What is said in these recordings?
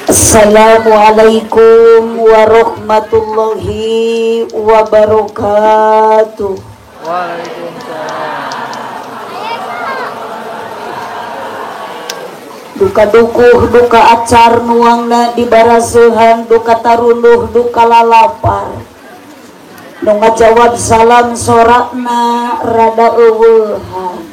Assalamualaikum warahmatullahi wabarakatuh. Waalaikumsalam. Duka dukuh, duka acar nuangna di barasehan, duka tarunduh, duka lalapar. Nu ngajawab salam sorakna rada eueuhan.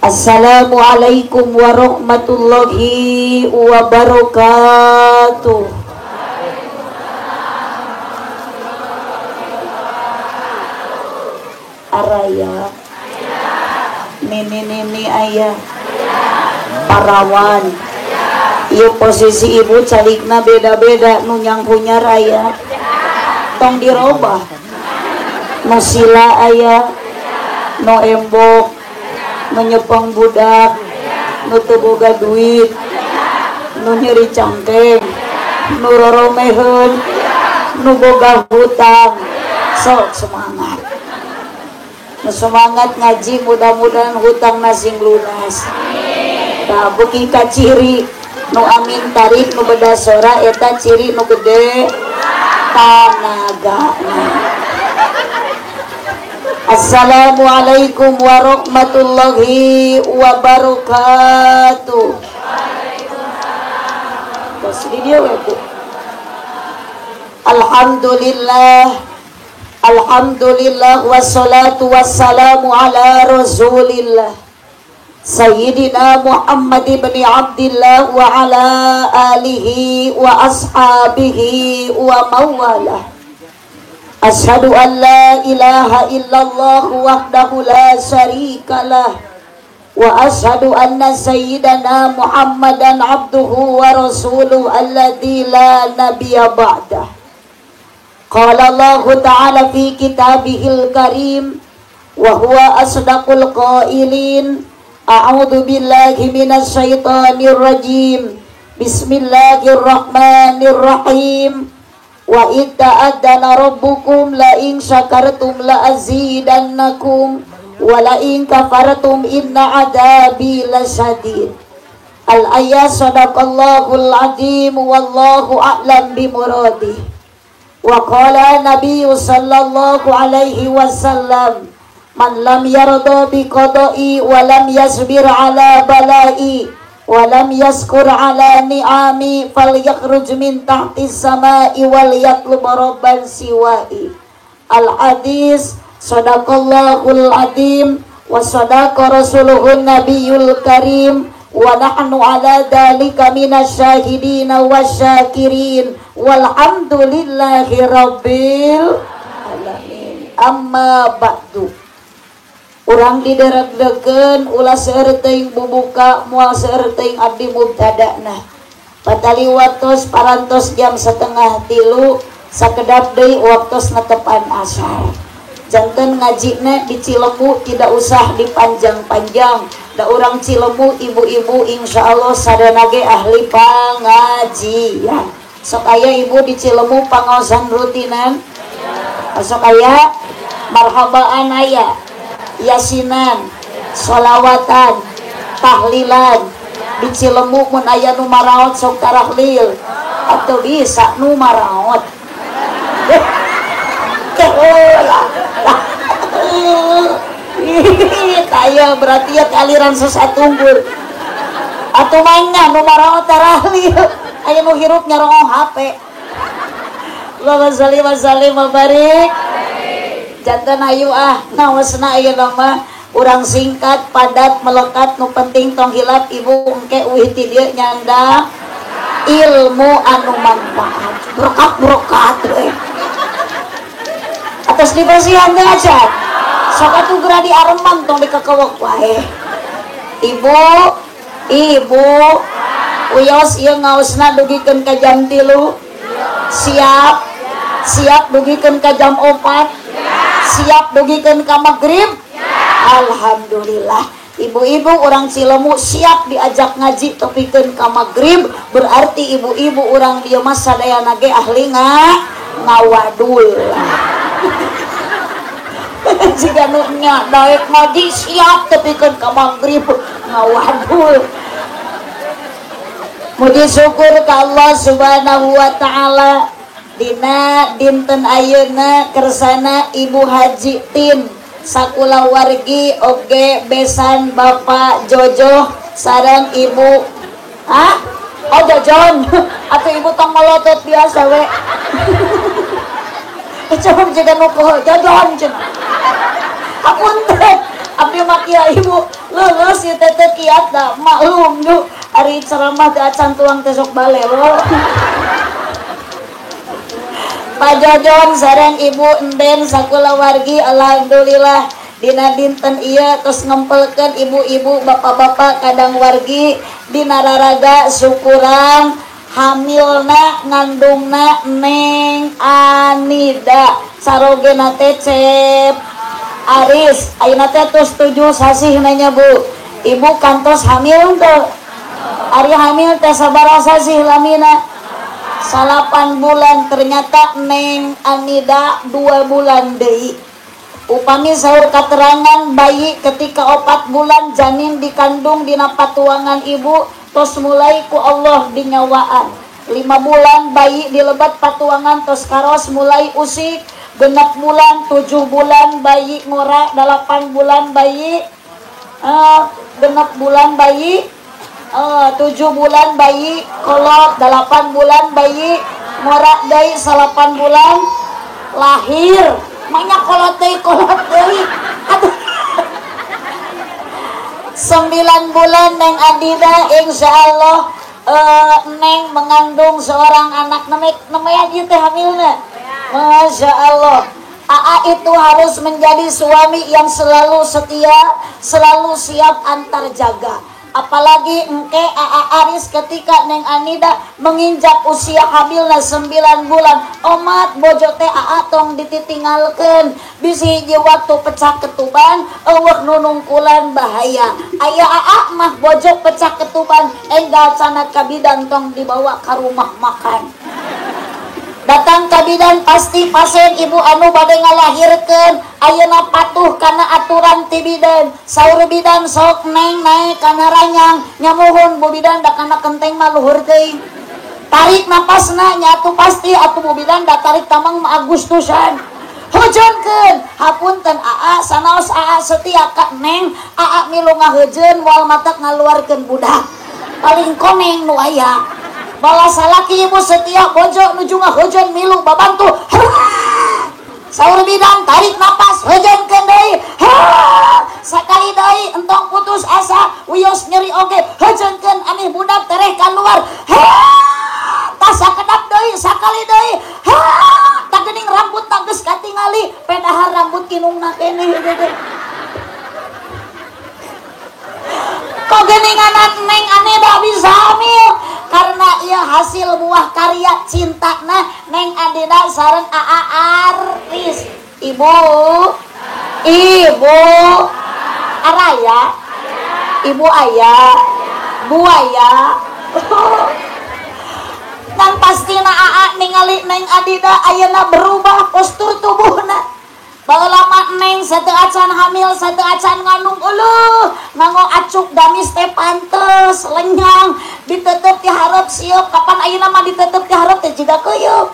Assalamualaikum warahmatullahi wabarakatuh. Araya, nini-nini ayah, parawan. Ieu posisi ibu calikna beda-beda, nu nyangkunya raya, tong dirobah. Nu sila aya, nu embok, nu nyepeng budak, nu teu boga duit, nu nyeri cangkeng, nu roromeheun, nu boga hutang. Sok semangat, nu semangat ngaji, mudah-mudahan hutang sing lunas. Tah beuki ka ciri nu amin tarik nu beda sora eta ciri nu gede tanagana. Assalamualaikum warahmatullahi wabarakatuh. Alhamdulillah, alhamdulillah wassalatu wassalamu ala rasulillah Sayyidina Muhammad ibn Abdillah wa ala alihi wa ashabihi wa mawalah. Asyhadu an la ilaha illallah wahdahu la syarikalah wa asyhadu anna sayyidana Muhammadan abduhu wa rasuluhu alladzi la nabiyya ba'dah. Qala Allah ta'ala fi kitabihil karim wa huwa asdaqul qailin. A'udzu billahi minasy syaithanir rajim. Bismillahirrahmanirrahim. Wa id ta'adzana rabbukum la in syakartum la azidannakum wa la in kafartum inna adzabi lasyadid. Al ayat sadaqallahul azim wallahu a'lam bimuradih. Wa qala nabiyyu sallallahu alaihi wasallam man lam yarda bi qada'i wa lam yasbir ala bala'i wa lam yaskur ala ni'ami falyakhruj min tahti samai wal yatlub rabban siwa'i. Al hadis sadaqallahul azim wa sadaqa rasuluhun nabiyul karim wa nahnu ala dhalika minasyahidina wasyakirin walhamdulillahi rabbil alamin. Amma ba'du. Urang diderek-dekeun ulah seueur teuing bubuka moal seueur teuing abdi mubtadana. Patali waktos parantos jam 2:30 sakedap deui waktos netepan asar. Janten ngajina di Cilemu tidak usah dipanjang-panjang. Da urang Cilemu ibu-ibu insyaallah sadana ge ahli pangajian. Sok aya ibu di Cilemu pangaosan rutinan. Sok aya marhabaan aya. Yasinan, solawatan, tahlilan di Cilemu mun aya nu maraot sok tarahlil atau bisa nu maraot. Kaya berarti ya aliran sesat unggul. Atau mangga nu maraot tarahlil aya nu hirup nyarong HP. Allahumma sholli wa sallim wa barik. Jantan ayu ah nawasna ayeuna mah urang singkat padat melekat nu penting tong hilap ibu engke uih ti dieu nyanda ilmu anu manfaat berkat-berkat we atas dipasihan teh aja sok atuh geura diaremang tong dikakewek wae. Ibu ibu uyos ieu ngaosna dugikeun ka jam 3 siap siap dugikeun ka jam 4 siap dugikeun ka magrib. Alhamdulillah ibu-ibu orang Cilemu siap diajak ngaji tepikeun ka magrib, berarti ibu-ibu orang dieu mah sadayana ge ahli ngawadul. Jika nu nya daek ngaji siap tepikeun ka magrib ngawadul. Muji syukur ka Allah Subhanahu wa taala dina dinten ayeuna kersana Ibu Haji Tin sakulawargi oge besan Bapak Jojo sareng Ibu ah oh Jojon atau Ibu tong melotot biasa we. Coba jaga nu Jojon cenah. Hapunten abdi mah kiai Ibu leuleus ieu teh teu kiat da maklum du ari ceramah teh acan tuang teh sok balelo. Pak Jojon sareng Ibu Enden sakulawargi alhamdulillah dina dinten ieu tos ngempelkeun ibu-ibu bapak-bapak kadang wargi dina raraga syukuran hamilna ngandungna Neng Anida sarogena teh Cep Aris ayeuna teh tos 7 sasih nanya Bu. Ibu kantos hamil teu? Ari hamil teh sabaraha sasih lamina? 8 bulan. Ternyata Neng Anida 2 bulan deui. Upami saur katerangan bayi ketika 4 bulan janin dikandung dina patuangan ibu tos mulai ku Allah dinyawaan. 5 bulan bayi dilebat patuangan tos karos mulai usik. 6 bulan 7 bulan bayi ngora, 8 bulan bayi 6 bulan bayi 7 bulan bayi kolot, 8 bulan bayi ngora deui, 8 bulan lahir. Maknya kolot deui, kolot deui. Aduh. 9 bulan Neng Adida insyaallah Neng mengandung seorang anak namanya ieu teh hamilna. Masya Allah. AA itu harus menjadi suami yang selalu setia, selalu siap antar jaga. Apalagi engke AA Aris ketika Neng Anida menginjak usia hamilna 9 bulan, omat bojo teh AA tong dititinggalkeun. Bisi hiji waktu pecah ketuban, eueuh nu nungkulan bahaya. Aya AA mah bojo pecah ketuban, enggal canat ka bidan tong dibawa ka rumah makan. Datang ka bidan pasti pasien ibu anu bade ngalahirkeun ayeuna patuh kana aturan ti bidan. Saur bidan sok neng naek kana ranyang nyamuhun bu bidan da kana kenteng mah luhur teuing. Tarik napasna nya atuh pasti atuh bu bidan da tarik tamang mah Agustusan. Hujankeun hapunten AA sanaos AA setia ka neng AA milu ngahujeun moal matak ngaluarkeun budak. Paling koneng nu aya. Balas salaki ibu setia bojo nuju ngahujan milu babantu. Saur bidan tarik napas hujankeun deui. Sakali deui entong putus asa wios nyeri oge hujankeun amih budak tereh kaluar. Tah sakedap deui sakali deui. Tah geuning rambut geus katingali pedahar rambut kinungna keneh teh. Kok geuninganan Neng Anida bisa hamil? Karena ia hasil buah karya cinta nah Neng Adida sareng AA Aris. Ibu, ibu araya, ibu ayah, buaya. Dan pastina AA ningali Neng Adida ayeuna berubah postur tubuhna. Baheula mah Neng sateu acan hamil, sateu acan ngandung uluh, nganggo acuk gamis teh pantes, lenyang, ditetep ti hareup sieup, kapan ayeuna mah ditetep ti hareup teh jiga keuyeup.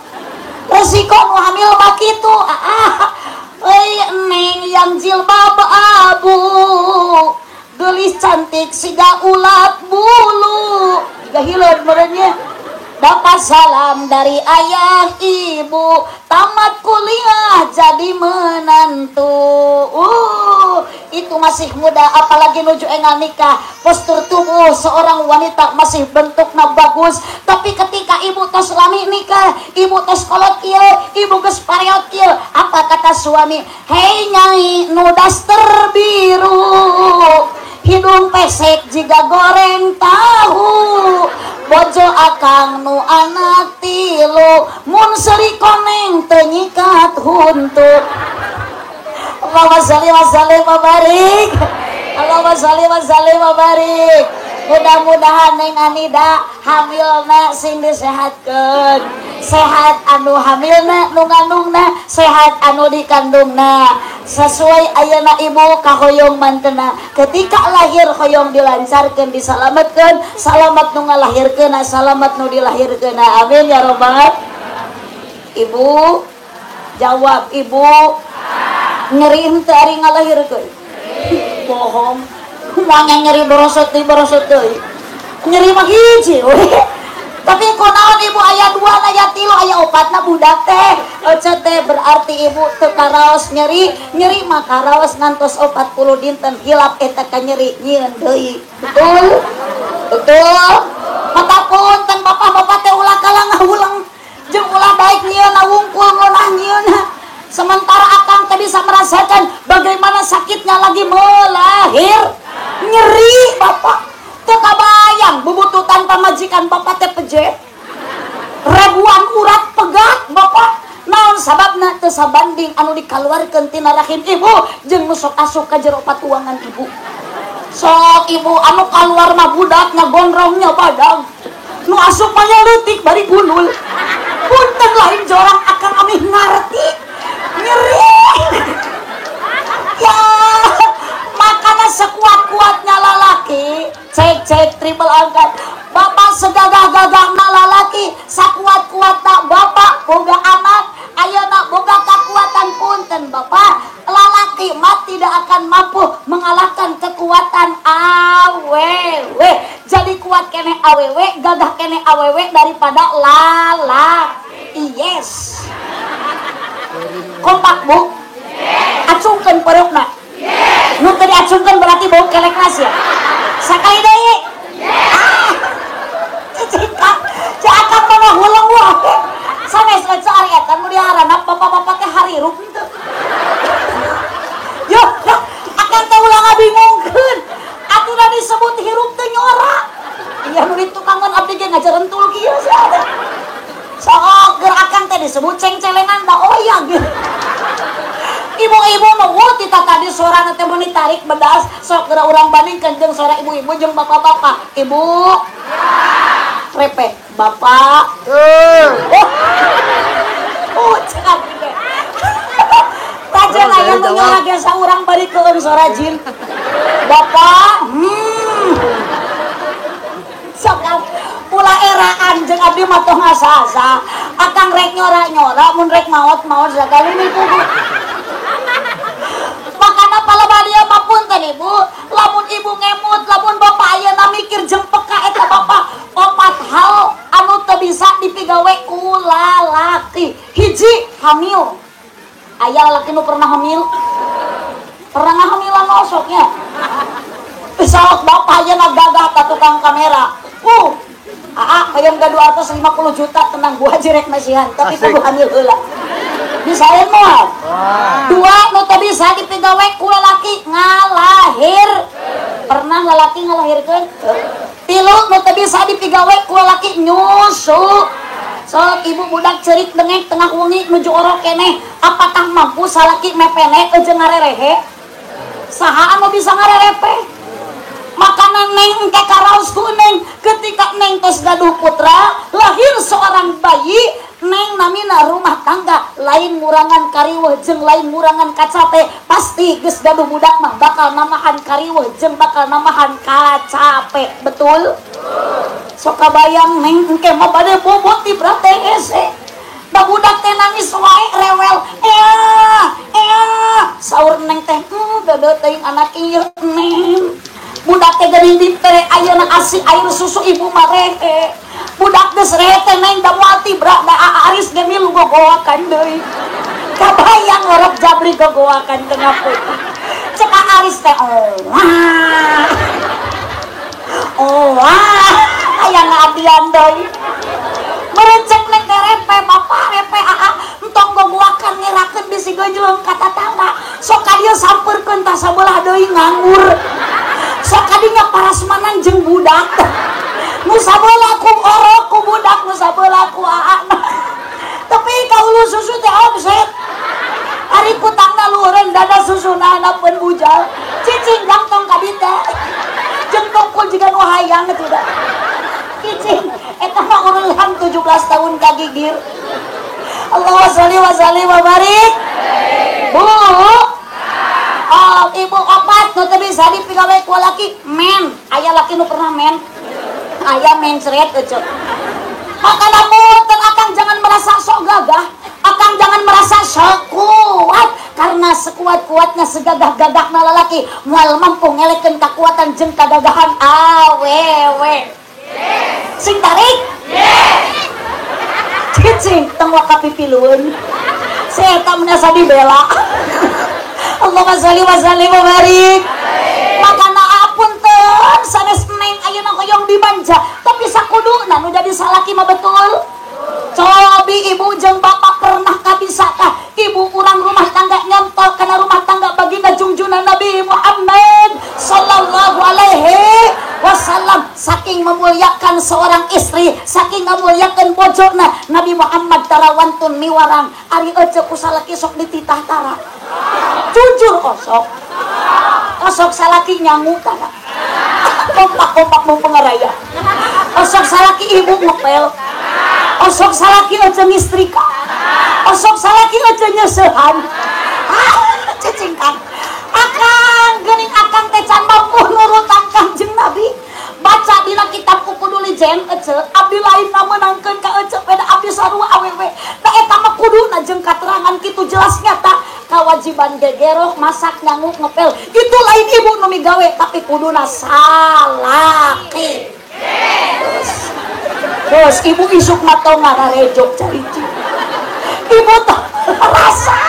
Resiko nu hamil mah kitu. Ah, euy Neng yang jilbab abu, geulis cantik siga ulat bulu, jiga hileud meureun nya. Dapat salam dari ayah ibu, tamat kuliah jadi menantu. Itu masih muda, apalagi nuju engal nikah. Postur tubuh seorang wanita masih bentuknya bagus. Tapi ketika ibu tos lami nikah, ibu tos kolot kieu, ibu geus pareot kieu, apa kata suami? Hei nyai nu daster biru, hidung pesek jiga goreng tahu, bojo akang nu anak tilu, mun seri koneng teu nyikat huntu. Allahumma sholli wa sallim wa barik. Allahumma sholli wa sallim wa barik. Mudah-mudahan Neng Anida hamilna sing disehatkeun. Sehat anu hamilna, nu ngandungna, sehat anu dikandungna. Sesuai ayeuna ibu kahoyong mantena. Ketika lahir hoyong dilancarkeun, disalametkeun, salamet nu ngalahirkeun, salamet nu dilahirkeun. Amin ya robbal. Ibu jawab ibu nyeri henteu ari ngalahirkeun? Bohong. Kumaha nyeri borosot deui. Nyeri mah hiji we. Tapi kunaon ibu aya 2, aya 3, aya 4 na budak teh. Ece teh berarti ibu teu karaos nyeri, nyeri mah karaos ngantos 40 dinten hilap eta ka nyeri nyieun deui. Betul? Betul. Mata punten bapak-bapak teh ulah kalah ngahuleng. Jeung ulah baik nyieun wungkul ngeunah nyieun. Sementara akang teh bisa merasakan bagaimana sakitnya lagi melahir. Nyeri bapak. Teu kabayang bubututan pamajikan bapak teh pejet. Ribuan urat pegat bapak. Naon sababna teu sabanding anu dikaluarkeun tina rahim ibu jeung nu sok asup ka jero patuangan ibu. Sok ibu anu kaluar mah budak ngagondrongnya badag. Nu asup mah nya leutik bari gunul. Punten lain jorang akang amih ngarti. Nyeri. Ya, makanya sekuat-kuatnya lalaki, cek-cek triple angkat. Bapak segagah-gagahna lalaki, sakuat-kuatna bapak boga anak, ayeuna boga kekuatan punten bapak. Lalaki mah tidak akan mampu mengalahkan kekuatan awewe. Jadi kuat keneh awewe, gagah keneh awewe daripada lalaki. Yes. Kompak bu? Acungkeun pereukna. Nu teu diacungkeun berarti bau kelek ya. Sakali deui. Ah. Cicing cakap mah huleng wae. Sanes ece ari eta nu diharana bapak-bapak teh harirup henteu. Yo, akang teh ulah ngabingungkeun. Atuh da disebut hirup teh nyora. Iya nu ditukangan abdi ge ngajarentul kieu sia teh. Sok geur akang teh disebut cengcelengan da oyag. Ibu-ibu mah wah tita tadi suara teh mun ditarik bedas sok geura urang bandingkeun jeung suara ibu-ibu jeung bapak-bapak. Ibu repe bapak. Oh, cek abdi teh. Tajen aya nu nyora ge saurang bari keun sora jin. Bapak, Sok ulah eraan jeung abdi mah tong asa-asa. Akang rek nyora-nyora mun rek maot-maot sakali niku. Makana palebah dieu mah punten ibu, lamun ibu ngemut, lamun bapak ayeuna mikir jeung peka eta bapak, opat hal anu teu bisa dipigawe ku lalaki. Hiji, hamil. Aya lalaki nu pernah hamil? Pernah ngahamilan osoknya. Sok bapak ayeuna gagah ka tukang kamera. Aa, hayang ga 250 juta tenang gua jirek masihan, tapi kudu hamil heula. Bisaeun moal? Dua, nu teu bisa dipigawe ku lalaki ngalahir. Pernah lalaki ngalahirkeun? Tilu, nu teu bisa dipigawe ku lalaki nyusu. Sok ibu budak cerik dengek tengah wengi nuju orok keneh, apakah mampu salaki mepene jeung ngarerehe? Saha anu bisa ngarerepe? Makanan neng engke karaos ku neng ketika neng tos gaduh putra lahir seorang bayi neng namina rumah tangga lain murangan kariweuh jeung lain murangan kacape pasti geus gaduh budak mah bakal namahan kariweuh jeung bakal namahan kacape. Betul? Sok kabayang neng engke mah bade bobot di brate hese da budak teh nangis wae rewel ea saur neng teh deudeuh teuing anak ieu neng. Budak teh geuning ditere ayeuna asi air susu ibu mah rehe. Budak geus rehe teh neng da moal tibra da Aris ge milu gogoakan deui. Kabayang orok jabri gogoakan tengah peuting. Cek Aris teh oh. Oh, aya ngabdian deui. Merecek neng teh repe bapak repe aa entong gogoakan ngerakeun bisi geujeung ka tatangga. Sok ka dieu sampeurkeun tah sabelah deui nganggur. Sok kadinya parasmanan jeung budak. Nu sabelah ku orok ku budak, nu sabelah ku aana. Tapi kaulu susu teh omset. Ari kutangna luhureun dada susuna anapeun bujal. Cicing gantong ka dieu teh. Jeung tungkul jiga nu hayang. 15 tahun kagigir. Allahumma sholli wa sallim wa barik. Bu, oh, ibu opat nu teu bisa dipigawe ku laki men. Aya laki nu pernah men. Aya mencret eceu. Makana punten akang jangan merasa sok gagah, akang jangan merasa sok kuat, karena sekuat-kuatnya segagah-gagahna lalaki moal mampu ngelekeun kakuatan jeung kagagahan awewe. Sing tarik? Cicing tong waka pipilueun. Si eta mun asa dibela. Allahumma sholli wa sallim wa barik. Makana apunten sanes neng ayeuna hoyong dimanja, tapi sakuduna nu jadi salaki mah betul. Cobi ibu jeung bapak pernah kabisakah ibu urang rumah tangga nyontol kana rumah tangga baginda jungjungan Nabi Muhammad sallallahu alaihi wasallam. Saking memuliakan seorang istri, saking memuliakan bojona, Nabi Muhammad tarawantun miwarang ari ece ku salaki sok dititah tara. Jujur osok. Osok salaki nyangu tara. Kompak-kompak mau pengaraya. Osok salaki ibu ngepel. Osok salaki aja ngistrika. Osok salaki aja nyesehan. Ah, cicingkan. Akang geuning akang teh can mampu nurutan Kangjeng Nabi. Baca dina kitab Ukuduli Jen ece, abdi lain meunangkeun ka ece beda abdi sarua awewe. Da eta mah kuduna jeung katerangan kitu jelas nyata kewajiban gegeroh masak nyangu ngepel. Itu lain ibu nu migawe tapi kuduna salaki. Terus ibu isuk mah tong ngararejok carici. Ibu tong rasa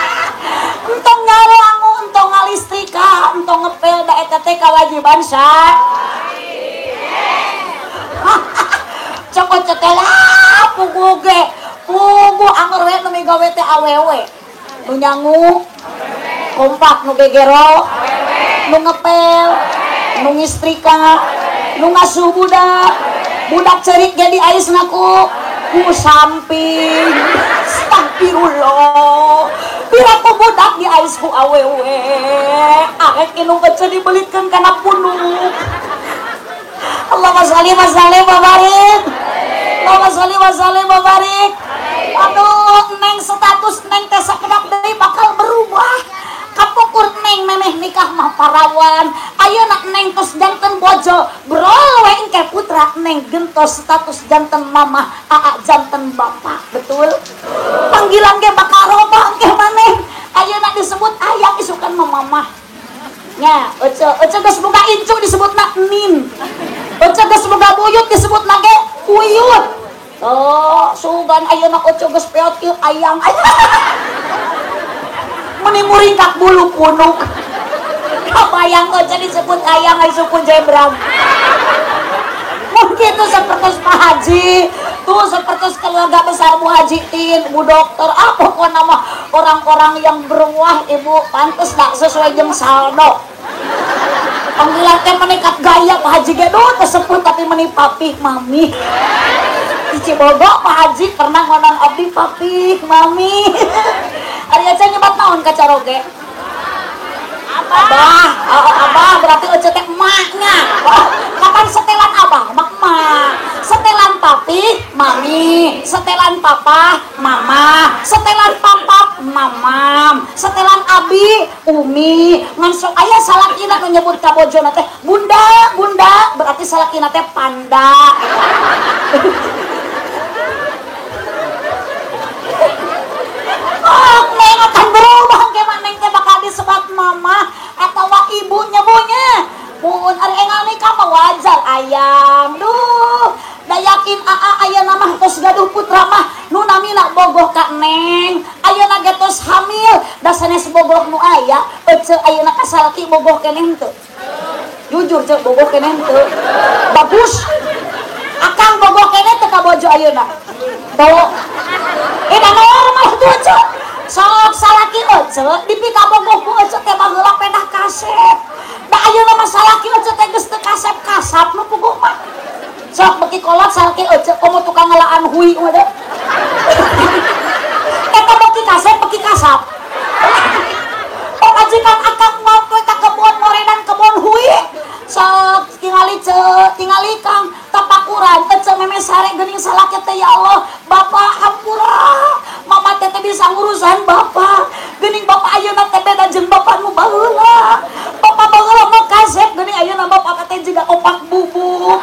entong nyalangu, entong ngalistrika, entong ngepel da eta teh kewajiban sa. Cokot cetelah puguh ge. Puguh anger we nu migawe teh awewe. Nu nyangu kompak, nu gegero, nu ngepel, nu ngistrika, nu ngasuh budak. Budak cerik jadi ais ngaku ku samping. Astagfirullah. Piraku budak di ais ku awewe. Arek indung ece dibelitkeun kana punuk. Allahumma sholli wa sallim wa barik. Allahumma sholli wa sallim wa barik. Aduh, neng status neng teh sakedap deui bakal berubah. Kapukur neng memeh nikah mah parawan. Ayeuna neng tos janten bojo, brol we engke putra neng gentos status janten mamah, aa janten bapak. Betul? Panggilan ge bakal robah engke maneh. Ayeuna disebut ayang isukan mah mamah. Nya, ece ece geus boga incu disebutna nin. Ece geus boga buyut disebutna ge uyut. Oh, sugan ayeuna ece geus peot ieu ayang. Meni muringkak bulu punuk. Kabayang ece disebut ayang ai suku jebrang. Mungkin itu seperti Pak Haji, tuh seperti keluarga besar Bu Haji Tin, Bu Dokter, ah pokoknya mah orang-orang yang berwah ibu pantes tak sesuai jeung saldo. Panggilan teh menikat gaya Pak Haji ge duh tersebut tapi meni papih mami. Di Cibogo Pak Haji pernah ngonon abdi papih mami. Ari ece nyebat naon ka caroge? Abah. Oh, abah berarti ece teh emaknya. Oh, kapan setelan abah? Mak emak. Setelan papi, mami. Setelan papa, mama. Setelan papap, mamam. Setelan abi, umi. Ngan sok aya salakina nu nyebut ka bojona teh bunda, bunda, berarti salakina teh panda. Oh, neng akan berubah ke neng teh bakal disebut mama atau ibu nyebunya. Pun ari engal nikah mah wajar ayang. Duh, da yakin aa ayeuna mah tos gaduh putra mah nu namina bogoh ka neng. Ayeuna ge tos hamil, da sanes bogoh nu aya, ece ayeuna ka salaki bogoh keneh henteu. Jujur cek bogoh keneh henteu. Bagus. Akang bogoh keneh teu ka bojo ayeuna. Tuh. Da normal tuh ece. Sok salaki ece dipika bogoh ku ece teh baheula pedah kasep. Da ayeuna mah salaki ece teh geus teu kasep-kasap nu puguh mah. Sok beki kolot salaki ece komo tukang ngelaan hui mah teh. Eta beki kasep beki kasap. Pamajikan akang mau we ka kebon moredan kebon hui. Sok tingali ce, tingali kang tapakuran ece meme sare geuning jeung salaki teh ya Allah, bapak hampura. Mama teh bisa ngurusan bapak. Geuning bapak ayeuna teh beda jeung bapak nu baheula. Bapak baheula mah kasep geuning ayeuna bapak teh jiga opak bubuk.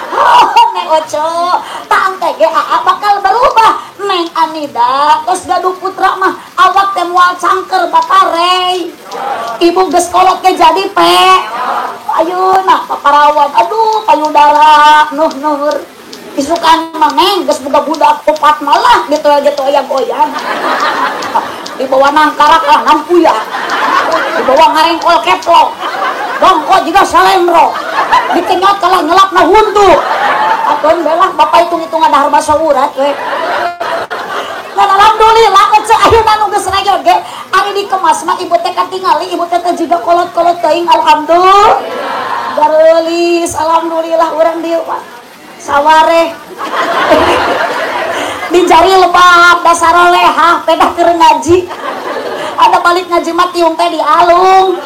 Oh, Neng Oco, tang teh ge aa bakal berubah. Neng Anida tos gaduh putra mah awak teh moal cangker bakarei. Ibu geus kolot ge jadi pe. Ayeuna paparawan, aduh payudara nuh nur. Isukan mah neng geus boga budak opat malah gitu gitu oyag-oyag. Dibawa nangkarak lah nampuya. Dibawa ngarengkol keplok. Dongko juga salendro. Dikenyot kalah nyelapna huntu. Atuh belah bapak hitung-hitungan dahar baso urat we. Dan alhamdulillah ece ayeuna nu geus rayog ge ari dikemas mah ibu teh katingali ibu teh juga kolot-kolot teuing alhamdulillah. Gareulis alhamdulillah urang dieu Pak. Sawareh. Di jari lebab dasarolehah pedah keur ngaji. Ada balik ngaji mah tiung teh dialung.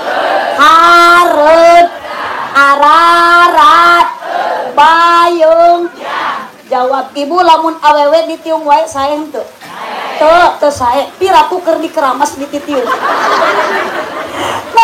Hareut ararat bayung. Jawab ibu lamun awewe ditiung wae sae henteu. Teu teu sae piraku keur dikeramas dititiung.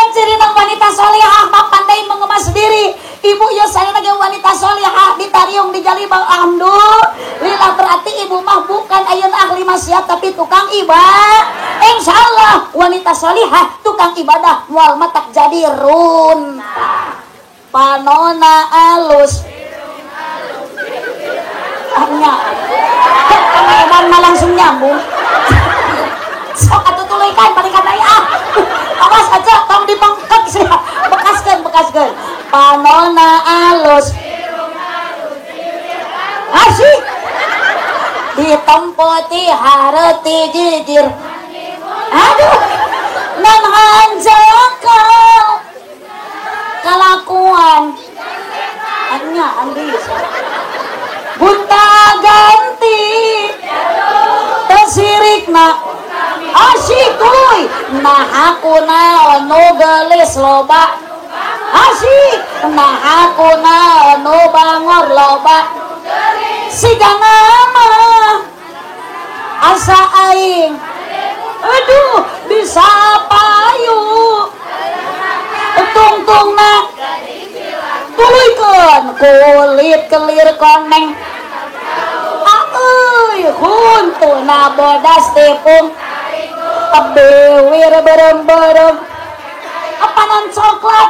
Cirina wanita solehah mah pandai mengemas diri. Ibu ya saya lagi wanita solehah ditariung dijalibang alhamdulillah berarti ibu mah bukan ayeuna ahli maksiat tapi tukang ibadah. Insyaallah wanita solehah tukang ibadah moal matak jadi runtah. Panona alus. Nya. Pangeran mah langsung nyambung. Sok atuh tuluykeun balikan deui ah. Awas aja tong dipengket sih. Bekaskeun, bekaskeun. Panona alus. Asik. Ditempoti hareuti jijir. Aduh. Nan hanjakal. Kalakuan. Anya andis. Gunta ganti. Tesirikna. Asyik tuluy. Nah aku naon nu geulis loba. Asyik. Nah aku naon nu bangor loba. Siga mah asa aing. Aduh bisa payu. Tungtungna tuluykeun kulit kelir koneng. Euy huntuna bodas tipung. Bewir berem-berem apa non coklat.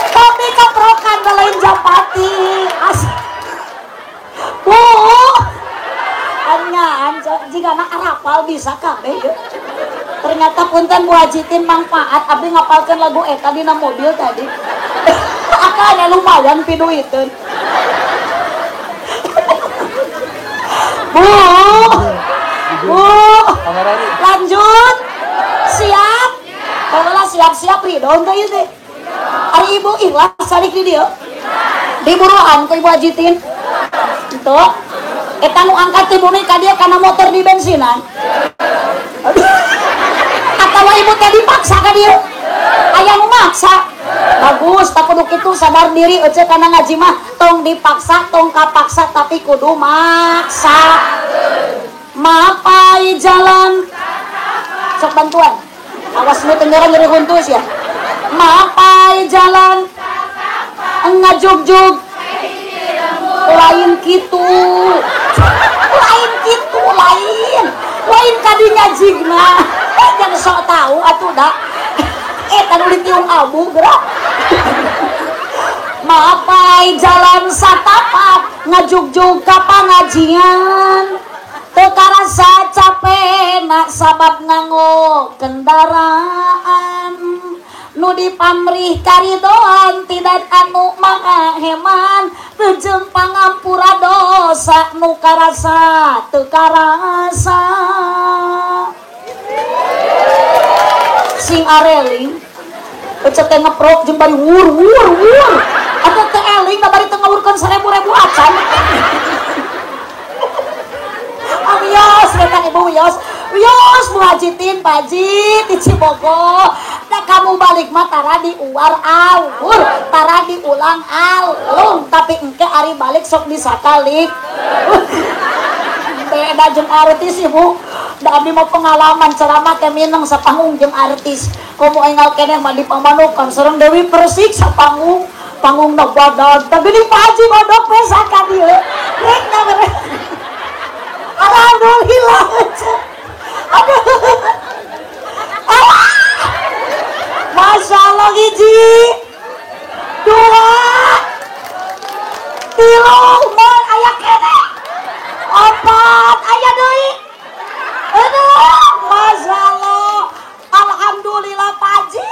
Tapi keprokan lain japati. Bu anya jika anak arapal bisa kabeh. Ternyata punten Bu Hajitin manfaat abdi ngapalkeun lagu eta dina mobil tadi. Akanya lumayan piduiteun. Bu, Bu, lanjut, siap, kalau siap-siap ridho teh ieu teh. Ari ibu ikhlas salik di dieu. Diburuan ku Ibu Hajitin. Itu, eta nu angkat ti bumi ka dieu kana motor di bensinan. Atawa ibu teh dipaksa ka dieu. Aya nu maksa. Bagus, tak kudu kitu sadar diri ece kana ngaji mah tong dipaksa, tong kapaksa tapi kudu maksa. Mapai jalan. Sok bantuan. Awas nu tenggara nyeri huntus ya. Mapai jalan. Ngajugjug. Lain kitu. Lain kitu, lain. Lain kadinya jigna. Jangan sok tahu atuh da. Tanu ditiung abu gerak. Mapai jalan satapak ngajugjug ka pangajian. Teu karasa capek nak sabab nganggo kendaraan. Nu dipamrih karidoan tidak anu maha heman. Teu jeung pangampura dosa nu karasa teu karasa. Sing areling ece teh ngeprok jeung bari wur wur wur atau teh eling da bari teu ngawurkeun 1000 acan. Wios betang ibu wios wios Bu Hajitin Pak Haji di Cibogo da Kamu balik mah tara diuar awur, tara diulang alung, tapi engke ari balik sok disakalik. Beda jeung artis ibu. Da abdi mah pengalaman ceramah teh mineng sapanggung jeung artis. Komo enggal keneh mah di Pamanukan sareng Dewi Persik sapanggung, panggungna badan. Tapi di Pak Haji godok we saka dieu. Rek na mere. Alhamdulillah. Aduh. Allah. Masya Allah hiji, dua, tilu, mun aya keneh, opat, aya deui. Aduh, Masya Allah. Alhamdulillah Pak Haji,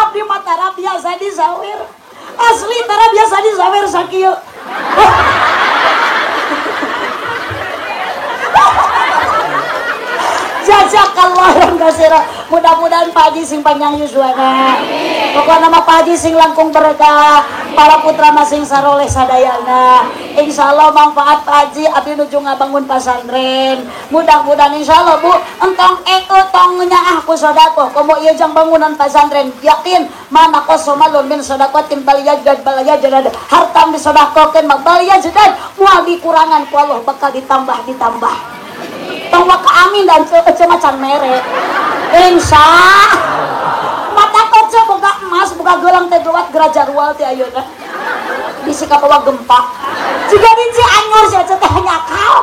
abdi mah tara biasa disawir. Asli tara biasa disawir sakieu. Jazakallah yang kasira. Mudah-mudahan Pak Haji sing panjang yuswana. Pokoknya nama Pak Haji sing langkung berkah, para putra masing saroleh sadayana. Insyaallah manfaat Pak Haji abdi nuju ngabangun pasantren. Mudah-mudahan insyaallah Bu, entong tong nyaah ku sedekah. Komo ieu jang bangunan pasantren, yakin mana qosomalun min sedaqatin bal yajad bal yajad. Harta disedekahkeun mah bal yajad, moal dikurangan ku Allah bakal ditambah-ditambah. Tong waka amin dan ece macan mere. Insya mata ece boga emas boga gelang teh lewat geraja rual teh ayeuna. Bisi kabawa gempa. Jiga di Cianjur si ece teh nyakal.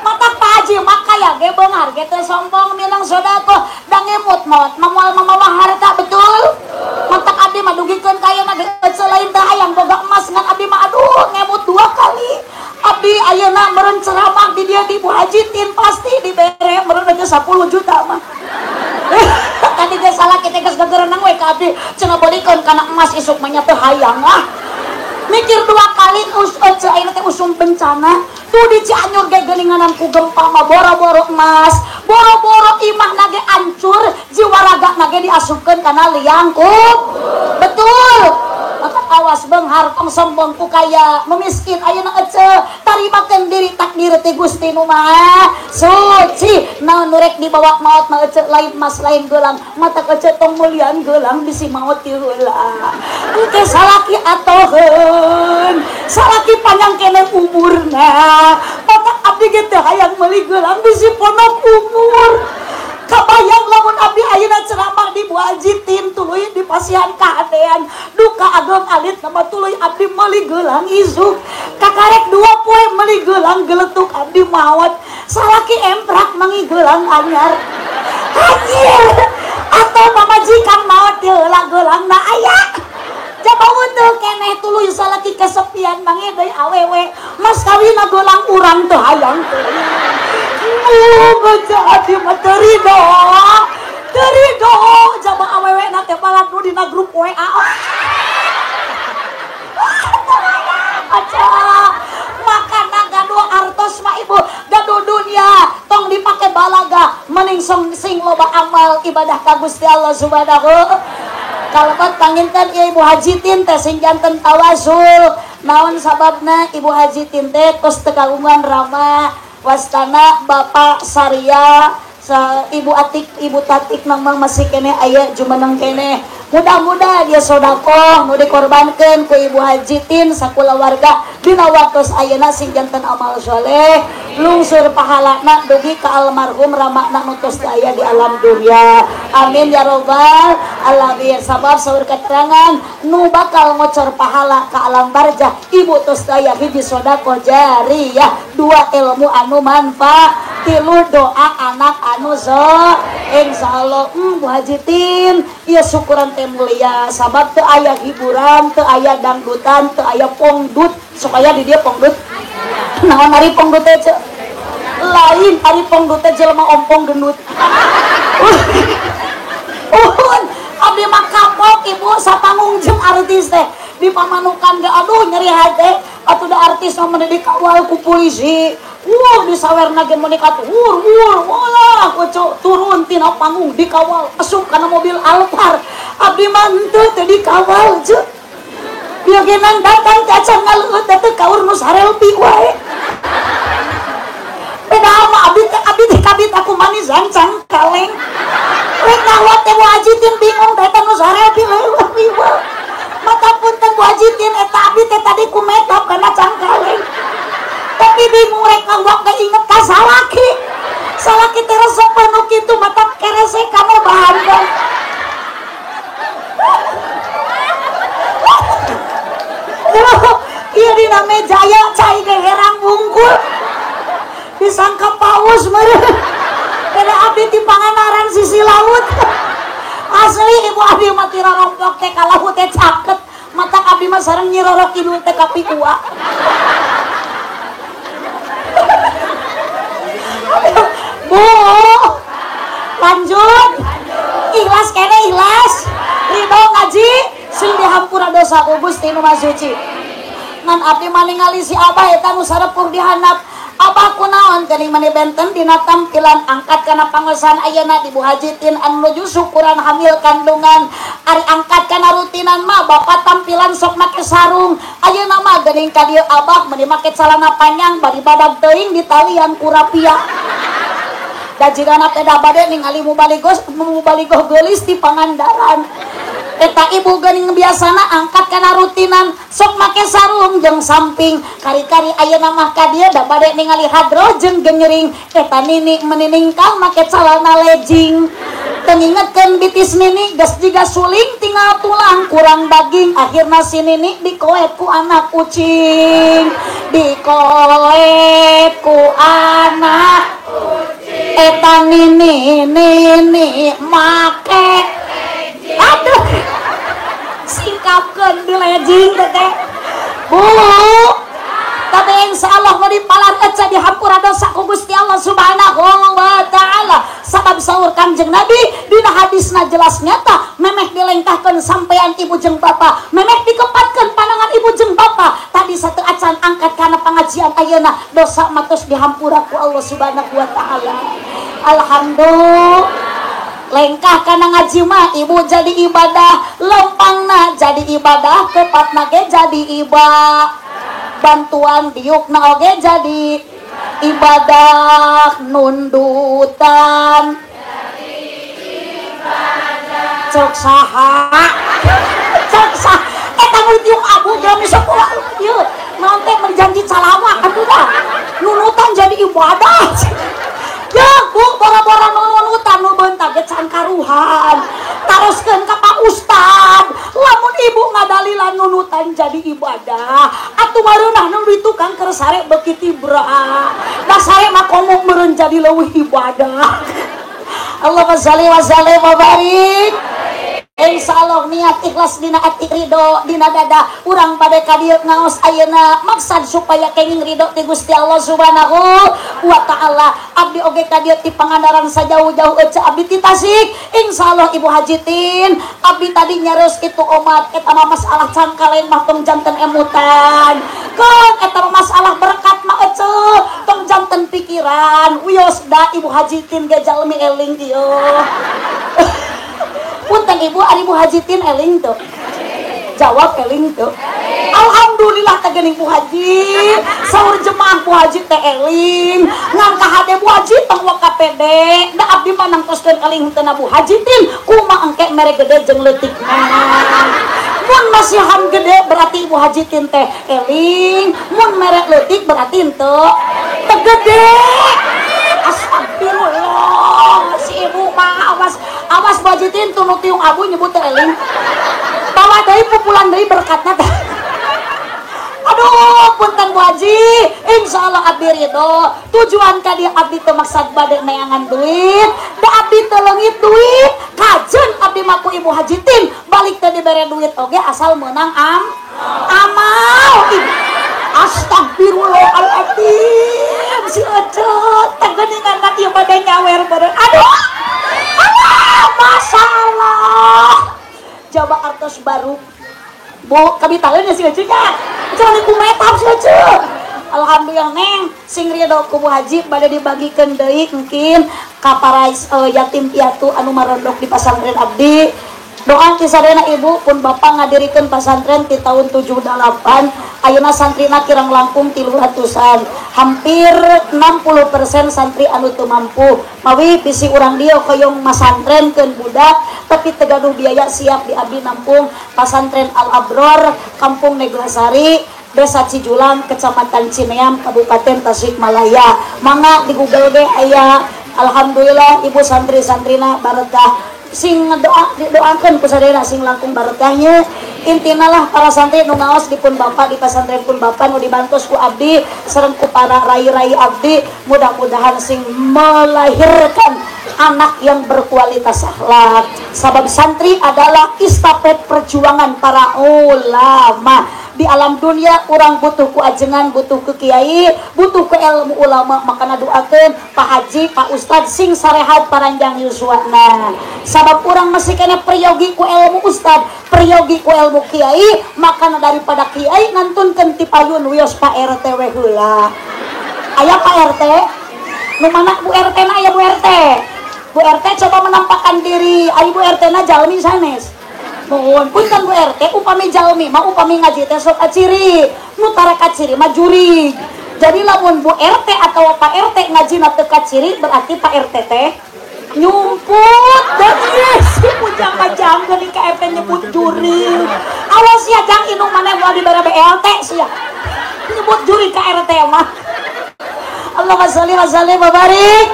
Mata Pak Haji maka ya ge beunghar ge teh sombong minang sedekah da ngemut maot moal mamawa harta betul. Matak abdi mah dugikeun ka ayeuna ge ece lain teh hayang boga emas ngan abdi mah aduh ngemut 2 kali. Abdi ayeuna meureun ceramah di dia di Bu Haji Tin pasti dibere meureun aja 10 juta mah. Tadi ge salah kita geus gegerenang we ka abdi cenah beulikeun kana emas isuk mah nya teu hayang ah. Mikir 2 kali ece ayeuna teh usum bencana. Tuh di Cianjur ge geuninganan ku gempa mah boro-boro emas, boro-boro imah na ge ancur, jiwa raga na ge diasupkeun kana liang kubur. Betul. Maka awas beunghar tong sombong ku kaya memiskin ayeuna ece tarimakeun diri takdir ti Gusti nu Maha Suci. Naon nu rek dibawa maot mah ece lain emas lain gelang, mata ece tong meulian gelang bisi maot ti heula. Engke salaki atoheun, salaki panjang keneh umurna. Mata abdi ge teu hayang meuli gelang bisi ponok umur. Kabayang lamun abdi ayeuna ceramah di Bu Haji Tin tuluy di pasihan kahadean duka ageng alit nama tuluy abdi meuli gelang isuk kakarek 2 poe meuli gelang geletuk abdi maot salaki emprak mangi gelang anyar anjir atau pamajikan maot heula geulangna aya jaba untung keneh tuluy salaki kesepian mangi deui awewe mas kawinna gelang urang teu hayang baca abdi mah teu ridho teu ridho jaba awewe na teh balad nu dina grup WA. Aca makana gaduh artos mah ibu gaduh dunia tong dipake balaga mending sing loba amal ibadah ka Gusti Allah Subhanahu. Kalebet panginten ieu Ibu Haji Tin teh sing janten tawasul. Naon sababna Ibu Haji Tin teh tos teu kagungan rama wastana Bapak Saria Ibu Atik Ibu Tatik memang masih keneh aya jumeneng keneh. Mudah-mudahan dia sodakoh nu dikorbankeun ku Ibu Haji Tin sakulawarga dina waktos ayeuna sing janten amal soleh lungsur pahalana dugi ka almarhum ramana nu tos aya di alam dunia. Amin ya robbal alamin. Sabab saur keterangan nu bakal ngocor pahala ka alam barzah ibu tos aya hiji sodakoh jariyah, 2 ilmu anu manfaat, 3 doa anak anu so insyaallah. Bu Haji Tin ieu syukuran teh mulia sabab teu aya hiburan, teu aya dangdutan, teu aya pongdut. Sok aya di dieu pongdut. Naon ari pongdut teh ce? Lain ari pongdut teh jelema ompong gendut. Uhun abdi mah kapok ibu sapanggung jeung artis teh di Pamanukan ge aduh nyeri hate atuh da artis mah mun dikawal ku polisi. Wuh disawerna ge mun dikat wur wur walah kucu turun tina panggung dikawal asup kana mobil Alphard. Abdi mah henteu teu dikawal ce. Bieu ge nang datang teh acan ngaleueut teh kaur nu sarelpi wae. Padahal mah abdi teh Abdi teh kabit aku manisan cangkaleng. Rek ngawat teh Bu Haji Tin bingung da eta nu sare pileuh ieu. Mata punten Bu Haji Tin eta abdi teh tadi ku makeup kana cangkaleng. Tapi bingung rek ngawak teh inget ka salaki. Salaki teh resep nu kitu mata kerese kamu bahan. Iya dina meja aya cai ge herang bungkul. Disangka paus meureun. Kada abdi ti Pangandaran sisi laut. Asli ibu abdi mah tira rompok teh ka laut teh caket. Matak abdi mah sareng Nyi Roro Kidul teh ka pikua. Bu, lanjut. Ikhlas kene ikhlas. Ridho ngaji sing dihampura dosa ku Gusti nu Maha Suci. Ngan abdi mah ningali si abah eta nu sarepur di handap. Abah kunaon geuning mani benten dina tampilan angkat kana pangosan ayeuna di Bu Haji Tin anu nuju syukuran hamil kandungan. Ari angkat kana rutinan mah bapak tampilan sok make sarung. Ayeuna mah geuning ka dieu abah meni make calana panjang bari badag teuing ditalian ku rapia. Da jigana teh da bade ningali mubaligoh geulis di Pangandaran. Eta ibu geuning biasana angkat kana rutinan sok make sarung jeung samping kari-kari ayeuna mah ka dieu da bade ningali hadroh jeung genyering. Eta nini meniningkal make calana legging. Teu ngingetkeun bitis nini geus jiga suling tinggal tulang kurang daging. Akhirna si nini dikoet ku anak kucing. Dikoet ku anak kucing. Eta nini nini make aduh singkapkeun di legging teh Bu. Tapi insya Allah mau dipalar eca dihampura dosa ku Gusti Allah Subhanahu wa Ta'ala. Sabab saur Kanjeng Nabi dina hadisna jelas nyata memeh dilengkahkeun sampean ibu jeung bapa, memeh dikepatkeun pandangan ibu jeung bapa. Tadi satu acan angkat kana pengajian ayeuna dosa mah tos dihampura ku Allah Subhanahu wa Ta'ala. Alhamdulillah. Lengkah kana ngaji mah ibu jadi ibadah, lempangna jadi ibadah, kepatna ge jadi ibadah, bantuan diukna oge jadi ibadah, nundutan jadi ibadah. Cok saha? Cok saha? Eta nu tiung abu geus sekolah ieu naon teh menjanji calawak atuh dah. Nunutan jadi ibadah. Ya bu, boro-boro nunutan nu beunta ge can karuhan. Taroskeun ka Pak Ustad. Lamun ibu ngadalilan nunutan jadi ibadah, atuh mareunah nu di tukang keur sare beuki tibra. Da sare mah komo meureun jadi leuwih ibadah. Allahumma shalli wa sallim wa barik. Insya Allah niat ikhlas dina ati ridho dina dada urang bade ka dieu ngaos ayeuna maksad supaya kenging ridho ti Gusti Allah Subhanahu wa Ta'ala. Abdi oge ka dieu ti Pangandaran sajauh-jauh ece abdi ti Tasik. Insya Allah Ibu Haji Tin abdi tadi nyareus kitu omat eta mah masalah cangkaleng mah tong janten emutan. Keun eta mah masalah berkat mah ece tong janten pikiran. Wios da Ibu Haji Tin ge jalmi eling ieu. Punten ibu, ari Bu Haji Tin eling tuh. Jawab eling tuh. Alhamdulillah teh geuning Bu Haji. Saur jemaah Bu Haji teh eling. Ngan ka hade Bu Haji tong waka pede. Da abdi mah nangtoskeun eling teu na Bu Haji Tin. Kumaha engke mere gede jeung leutikna. Mun masihan gede berarti Ibu Haji Tin teh eling. Mun mere leutik berarti henteu teu gede. Astagfirullah, si ibu mah awas awas Bu Haji Tin tunu tiung abu nyebut teh eling. Bawa deui pupulan deui berkatna teh. Aduh, punten Bu Haji, insyaallah abdi ridho. Tujuan ka dieu abdi teu maksad bade neangan duit, da abdi teu leungit duit. Kajeun abdi mah ku Ibu Haji Tin, balik teu dibere duit oge asal meunang amal. Astagfirullahaladzim, si Ecet teh geuningan ka ieu bade nyawer beureun. Aduh, aduh, masalah. Coba artos baru. Bu, kami tahu ya si Ecet nya. Jangan ku metap si Ecet. Alhamdulillah neng, sing ridho ku Bu Haji bade dibagikeun deui engkin ka para yatim piatu anu marondok di pasantren abdi. Doa kisadana ibu pun bapak ngadirikeun pasantren di tahun 78. Ayeuna santrina kirang langkung 300-an. Hampir 60% santri anu teu mampu. Mawi bisi urang dieu hoyong masantrenkeun budak tapi teu gaduh biaya siap di abdi nampung Pasantren Al Abror, Kampung Neglasari, Desa Cijulang, Kecamatan Cineam, Kabupaten Tasikmalaya. Mangga di Google ge aya. Alhamdulillah ibu santri-santrina barakah. Sing doa didoakeun ku sadayana sing langkung barakahnya. Intina lah para santri nu ngaos di pun bapak di pasantren pun bapak nu dibantos ku abdi sareng ku para rai-rai abdi, mudah-mudahan sing melahirkan anak yang berkualitas akhlak. Sabab santri adalah estafet perjuangan para ulama. Di alam dunia orang butuh ku ajengan, butuh ku kiai, butuh ku ilmu ulama. Makana doakeun Pak Haji, Pak Ustad sing sarehat paranjang yuswana. Sabab urang masih kena priyogi ku ilmu ustad, priyogi ku ilmu kiai, makana daripada kiai ngantunkeun ti payun wios Pak RT we heula. Aya Pak RT? Nu mana Bu RT na aya Bu RT? Bu RT coba menampakkan diri. Ayo Bu RT na jalmi sanes. Mohon punten Bu RT, upami jalmi mah upami ngaji teh sok kaciri, nu tara kaciri mah jurig. Jadi lamun Bu RT atau Pak RT ngajina teu kaciri berarti Pak RT teh nyumput. Dan si pujang-pajang geuning ka RT nyebut jurig. Awas ya jang indung maneh moal dibere BLT sia. Nyebut jurig ka RT mah. Allahumma sholli wa sallim wa barik.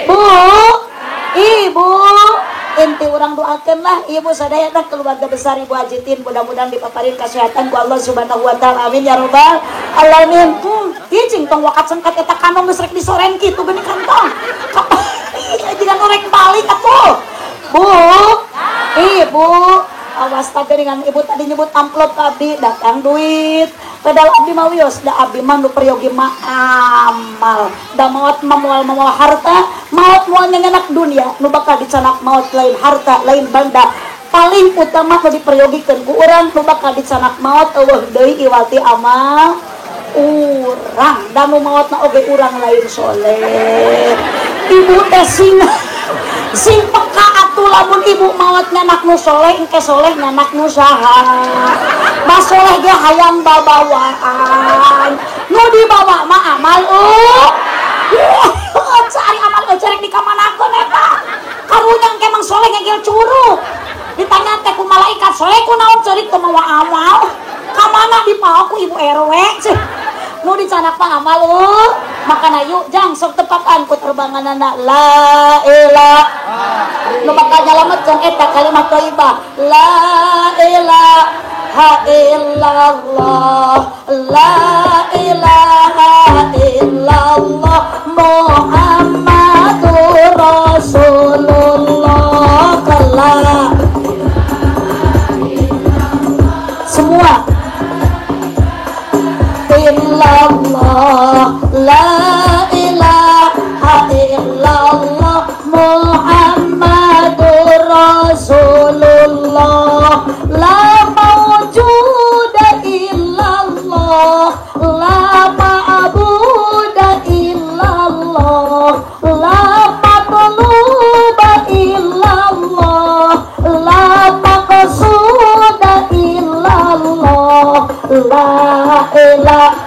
Bu, Ibu, inti orang doakan lah ibu sadaya dah keluarga besar Ibu Hajitin, mudah-mudahan dipaparin kesehatan ku Allah Subhanahu wa taala, amin ya robbal alamin. Cing tong wakat sengkat eta kanong geus rek disoren kitu geuning kantong. Jiga nu rek balik atuh. Bu, Ibu, awas tageringan ibu tadi nyebut amplop ka abdi datang duit. Padahal abdi mah wios, da abdi mah nu peryogi mah amal. Da maot mah moal mawa harta, maot moal nyanyanak dunia, nu bakal dicanak maot lain harta, lain banda. Paling utama nu diperyogikeun ku urang nu bakal dicanak maot eueuh deui iwati amal urang. Da nu maotna oge urang lain soleh. Ibu teh sing peka atuh lamun ibu maot nyanak nu soleh, engke soleh nyanak nu saha. Basoleh ge hayang babawaan. Nu dibawa mah amal cari amal cerek di kamanakeun eta. Karunya engke mang soleh ngegel curug. Ditanya teh ku malaikat, soleh ku naon ceurik teu mawa amal. Ka mana dipaok ku ibu RW ceuh. Nu dicanak mah amal makana yuk jang sok tepakan ku terbanganana la ilaha. Nu bakal nyalametkeun eta kalimat thayyibah la ilaha illallah, la ilaha illallah Muhammadur Rasulullah. Kala semua illallah, la ilaha illallah Muhammadur Rasulullah, la mawjuda illallah, la ma'buda illallah, la matluba illallah, la maqsuda illallah, la ilaha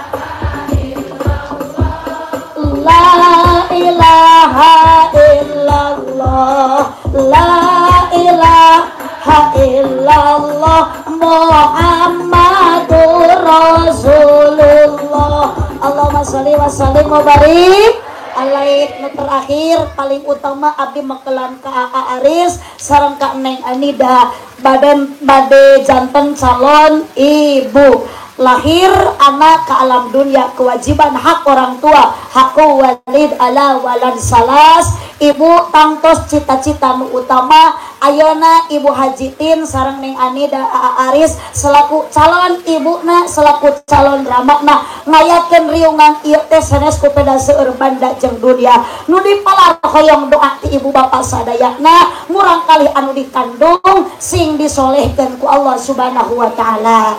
la ilaha illallah, la ilaha illallah Muhammadur Rasulullah. Allahumma sholli wa sallim wa barik alaih. Nu terakhir paling utama abdi mekelan ka Aa Aris sareng ka Neng Anida badan bade janten calon ibu. Lahir anak ke alam dunia, kewajiban hak orang tua, hakku walid ala walad salas. Ibu tangtos cita-cita nu utama ayeuna Ibu Hajitin sareng Neng Anida Aa Aris selaku calon ibuna, selaku calon ramakna ngayakeun riungan ieu teh sanes ku peda seueur banda jeung dunia. Nu dipalar hoyong doa ti ibu bapa sadayana murang kali anu dikandung sing disolehkeun ku Allah Subhanahu wa taala.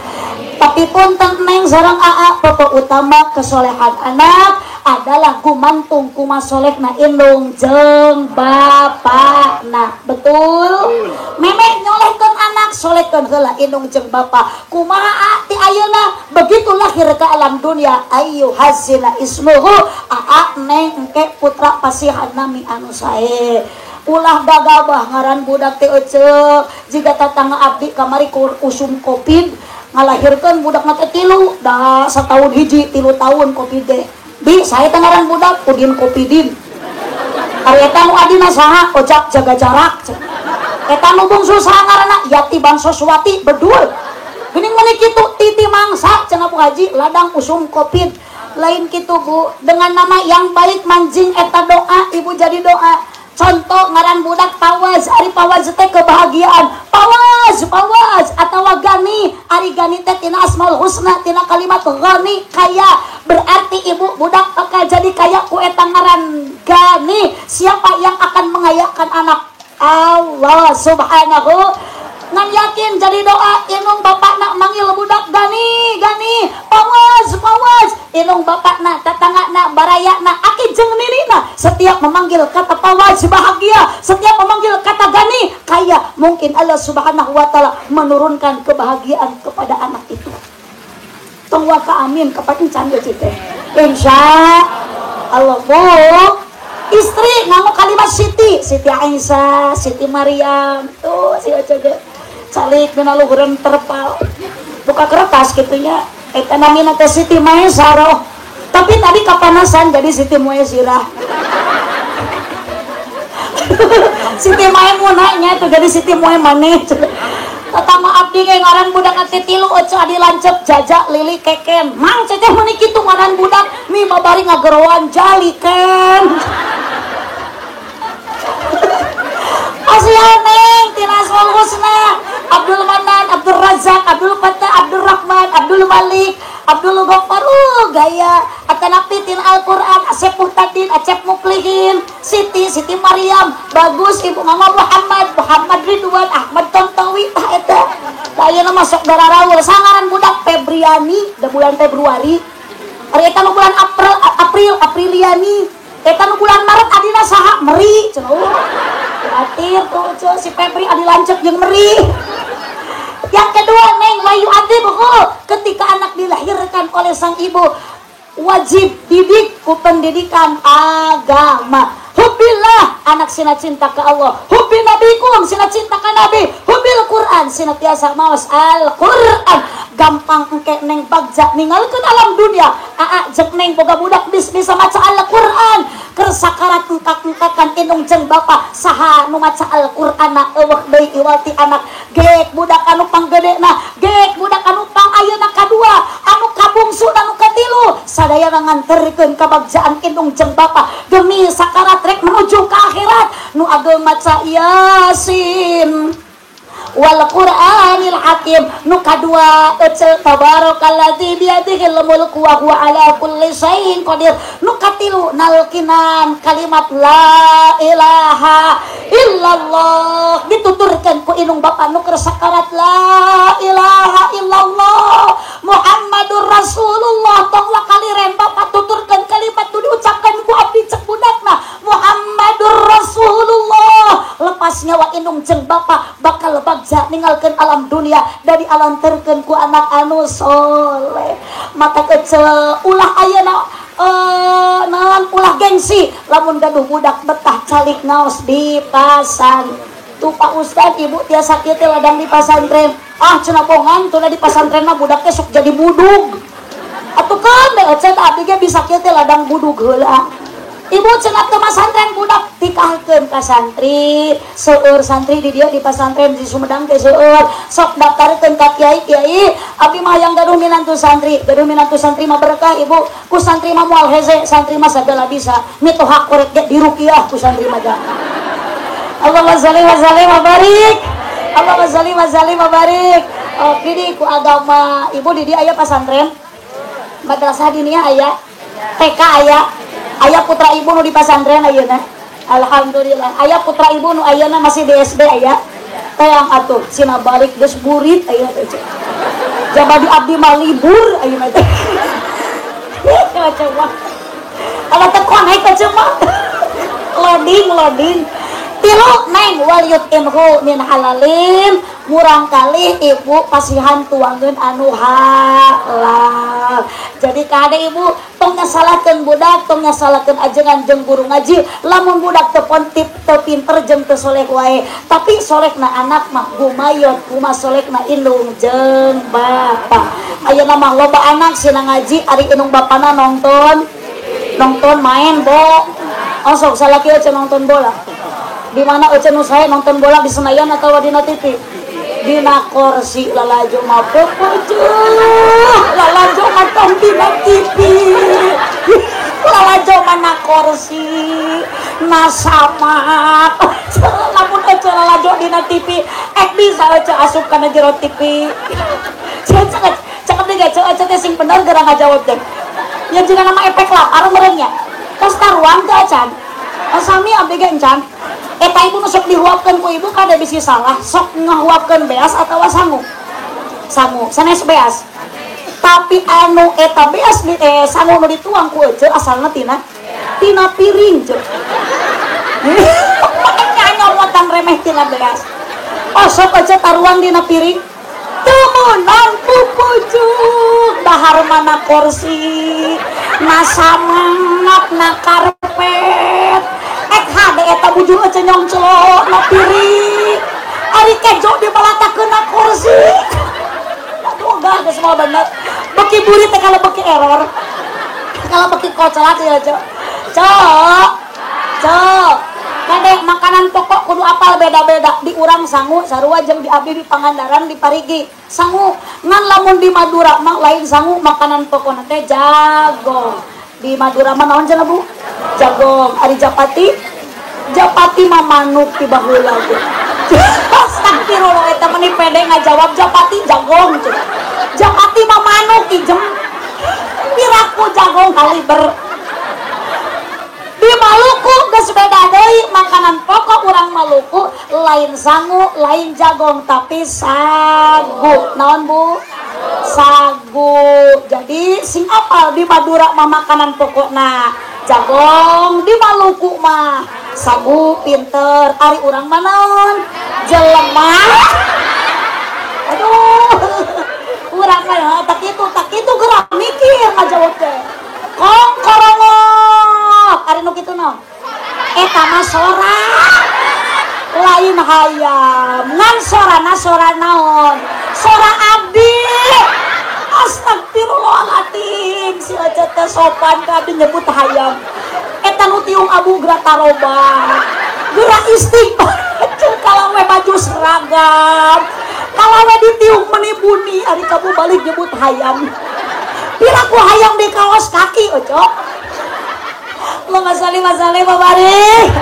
Tapi punten Neng sareng Aa, pokok utama kesolehan anak adalah gumantung kumasolehna indung jeung bapakna. Betul? Memeh nyolehkeun anak, solehkeun heula indung jeung bapa. Kumaha ti ayeuna? Begitulah ke alam dunia ayu hazina ismuhu aa neng engke putra pasihan nami anu sae. Ulah gagabah ngaran budak teh eceu jiga tatangga abdi kamari usum covid ngalahirkeun budak mah teh 3 da satahun hiji 3 tahun covid teh. Bi sae teh ngaran budak Udin Kopidin. Ari eta nu adina saha Ojak jaga jarak. Eta nu bungsu saha ngaranna Yati Bansoswati bedul. Geuning meuni kitu titi mangsa cenah Bu Haji ladang usum covid. Lain kitu Bu, dengan nama yang baik manjing eta doa ibu jadi doa. Contoh ngaran budak Pawaz, ari Pawaz teh kebahagiaan. Pawaz, Pawaz atawa Gani, ari Gani teh tina Asmaul Husna, tina kalimat ghani kaya. Berarti ibu budak bakal jadi kaya ku eta ngaran Gani. Siapa yang akan mengayakan anak? Allah Subhanahu. Ngan yakin jadi doa inung bapak nak manggil budak Gani, Gani, Pawaz, Pawaz. Inung bapak nak, tetangga nak, baraya nak, aki jeung nini nak. Setiap memanggil kata Pawaz bahagia, setiap memanggil kata Gani kaya. Mungkin Allah Subhanahu wa taala menurunkan kebahagiaan kepada anak itu. Tong waka amin kapan can geus teh. Insya Allah Bu. Istri nganggo kalimat Siti, Siti Aisyah, Siti Maryam. Tuh si aja ge. Calik dina luhureun terpal. Buka kertas kitunya. Eta namina teh Siti Maisaroh. Tapi tadi kapanasan jadi Siti Muaisirah. Siti Maimunah nya itu jadi Siti Muaimaneh. Tetangga abdi ge ngaran budak teh 3 euceu adi lancep Jajak Lili Keken. Mang ceceh meuni kitu ngaran budak mi babari ngageroan Jaliken. Asian neng tina Asmaul Husna, Abdul Manan, Abdul Razak, Abdul Fattah, Abdul Rahman, Abdul Malik, Abdul Ghaffar, gaya atanapi tina Al-Qur'an, Asep Muhtadin, Acep Muklihin, Siti, Siti Maryam, bagus ibu mama Muhammad, Muhammad Ridwan, Ahmad Tontawi tah eta. Da ayeuna masuk darah raul sangaran budak Febriani, da bulan Februari. Ari eta nu bulan April, April Apriliani. Eta nu bulan Maret adina saha Meri cenah. Khawatir tuh si Febri adi lancep jeung Meri. Yang kedua neng wayu adibuhu, ketika anak dilahirkan oleh sang ibu wajib didik ku pendidikan agama. Hubbillah anak sina cinta ke Allah, hubbi nabikum sina cinta ka nabi, hubbil Quran sina tiasa maos Al-Quran. Gampang engke neng bagja ninggalkeun alam dunia. Aa jeung neng boga budak bisa maca Al-Quran. Keur sakarat engkak-engkakan indung jeung bapa saha nu maca Al-Quran na eueuh deui iwal ti anak. Geek budak anu panggedena, geek budak anu pang ayeuna kadua, anu kabungsu anu katilu, sadayana nganterkeun kabagjaan indung jeung bapa demi sakarat rek menuju ke akhirat. Nu ageng maca Yasin wal Qur'anil Hakim, nu kadua eceu tabarakalladzi biyadihil mulku wa huwa ala kulli syai'in qadir, nu katilu nalkinan kalimat la ilaha illallah dituturkeun ku indung bapa nu keur sakarat la ilaha illallah Muhammadur Rasulullah. Tong wakaliren bapa tuturkeun kalimat nu diucapkeun ku abdi cek budakna Muhammadur Rasulullah. Lepas nyawa indung jeung bapa bakal bagja ninggalkeun alam dunia dari alanterkeun ku anak anu soleh. Mata kecil ulah ayeuna naon ulah gengsi lamun gaduh budak betah calik ngaos di pasantren. Tuh Pak Ustad ibu tiasa kieu teh ladang di pasantren. Ah cenah bongan tuna di pasantren mah budak teh sok jadi budug. Atuh keun we ecet abdi ge bisa kieu teh ladang budug heula. Ibu cenah teu masantren budak tikahkeun ka santri, seueur santri di dieu di pasantren di Sumedang teh seueur. Sok daftarkeun ka kiai-kiai, abdi mah hayang gaduh minantu santri, gaduh minantu santri mah berkah ibu. Ku santri mah moal hese, santri mah sagala bisa. Mitoha korek ge diruqyah ku santri mah. Allahumma sholli wa sallim wa barik. Allahumma sholli wa sallim wa barik. Oh, di ku agama ibu di dieu aya pasantren. Madrasah diniyah aya, TK aya. Ayah putra ibu nu di pasantren ayeuna. Alhamdulillah. Ayah putra ibu nu ayeuna masih di SD aya. Teang atuh sina balik geus burit ayeuna teh. Jaba di abdi mah libur ayeuna teh. Coba. Ala teh konek teh mah. Loading loading. Tilu neng wal yutimhu min halalin, murang kali ibu pasihan tuangeun anu halal. Jadi kade ibu tong nyasalahkeun budak, tong nyasalahkeun ajengan jeung guru ngaji, lamun budak teu pontip, teu pinter jeung teu soleh wae. Tapi solehna anak mah gumayot, kumaha solehna indung jeung bapak. Ayeuna mah loba anak sina ngaji ari indung bapana nonton, nonton main bo. Oh sok salaki euceun nonton bola. Di mana euceun nu sae nonton bola di Senayan atawa dina TV? Dina kursi lalajo mah pupujuh, lalajo mah tong dina TV, lalajo mah na kursi, na samak. Lamun euceun lalajo dina TV, ek bisa euceun asup kana jero TV. Cekap cekap deui ge euceun teh sing bener geura ngajawab teh. Nya jika nama efek lapar meureun nya. Tos taruang teh acan. Sami abdi ge encan. Eta ibu nu sok dihuapkeun ku ibu kada bisi salah, sok ngahuapkeun beas atawa sangu. Sangu, sanes beas. Tapi anu eta beas di sangu nu dituang ku ece asalna tina tina piring ce. Makanya nyomotan remeh tina beas. Oh sok ece taruang dina piring. Teu meunang pupujuk, dahar mana kursi, na samak, na karpet. Ek hade eta bujur ece nyongcelok na piring. Ari kejo dibalatakeun na kursi. Aduh gah geus mah bener. Beki buri teh kalau beki error. Kalau beki kocelak ya cok. Cok. Cok. Kade makanan pokok kudu apal beda-beda. Di urang sangu sarua jeung di abdi di Pangandaran di Parigi. Sangu ngan lamun di Madura mah lain sangu makanan pokokna teh jago. Di Madura mah naon cenah Bu? Jagong. Ari japati? Japati mah manuk ti baheula ge. Astagfirullah eta meni pede ngajawab japati jagong cenah. Japati mah manuk ijem. Piraku jagong kaliber. Di Maluku geus beda deui makanan pokok urang Maluku lain sangu, lain jagong tapi sagu. Naon Bu? Sagu. Jadi sing apal di Madura mah makanan pokokna jagong, di Maluku mah sagu pinter. Ari urang mah naon? Jelema. Aduh. Urang mah tak kitu geura mikir ngajawab teh. Kong korongok. Ari nu kitu naon? Eta mah sora. Lain hayam. Ngan sorana sora naon? Sora abdi. Astagfirullahaladzim, si Ece teh sopan ka abdi nyebut hayam. Eta nu tiung abu geura taroba. Geura istighfar kalawe baju seragam. Kalawe ditiung meni buni ari kamu balik nyebut hayam. Piraku hayam di kaos kaki Oco. Allahumma sholli wa sallim wa barik.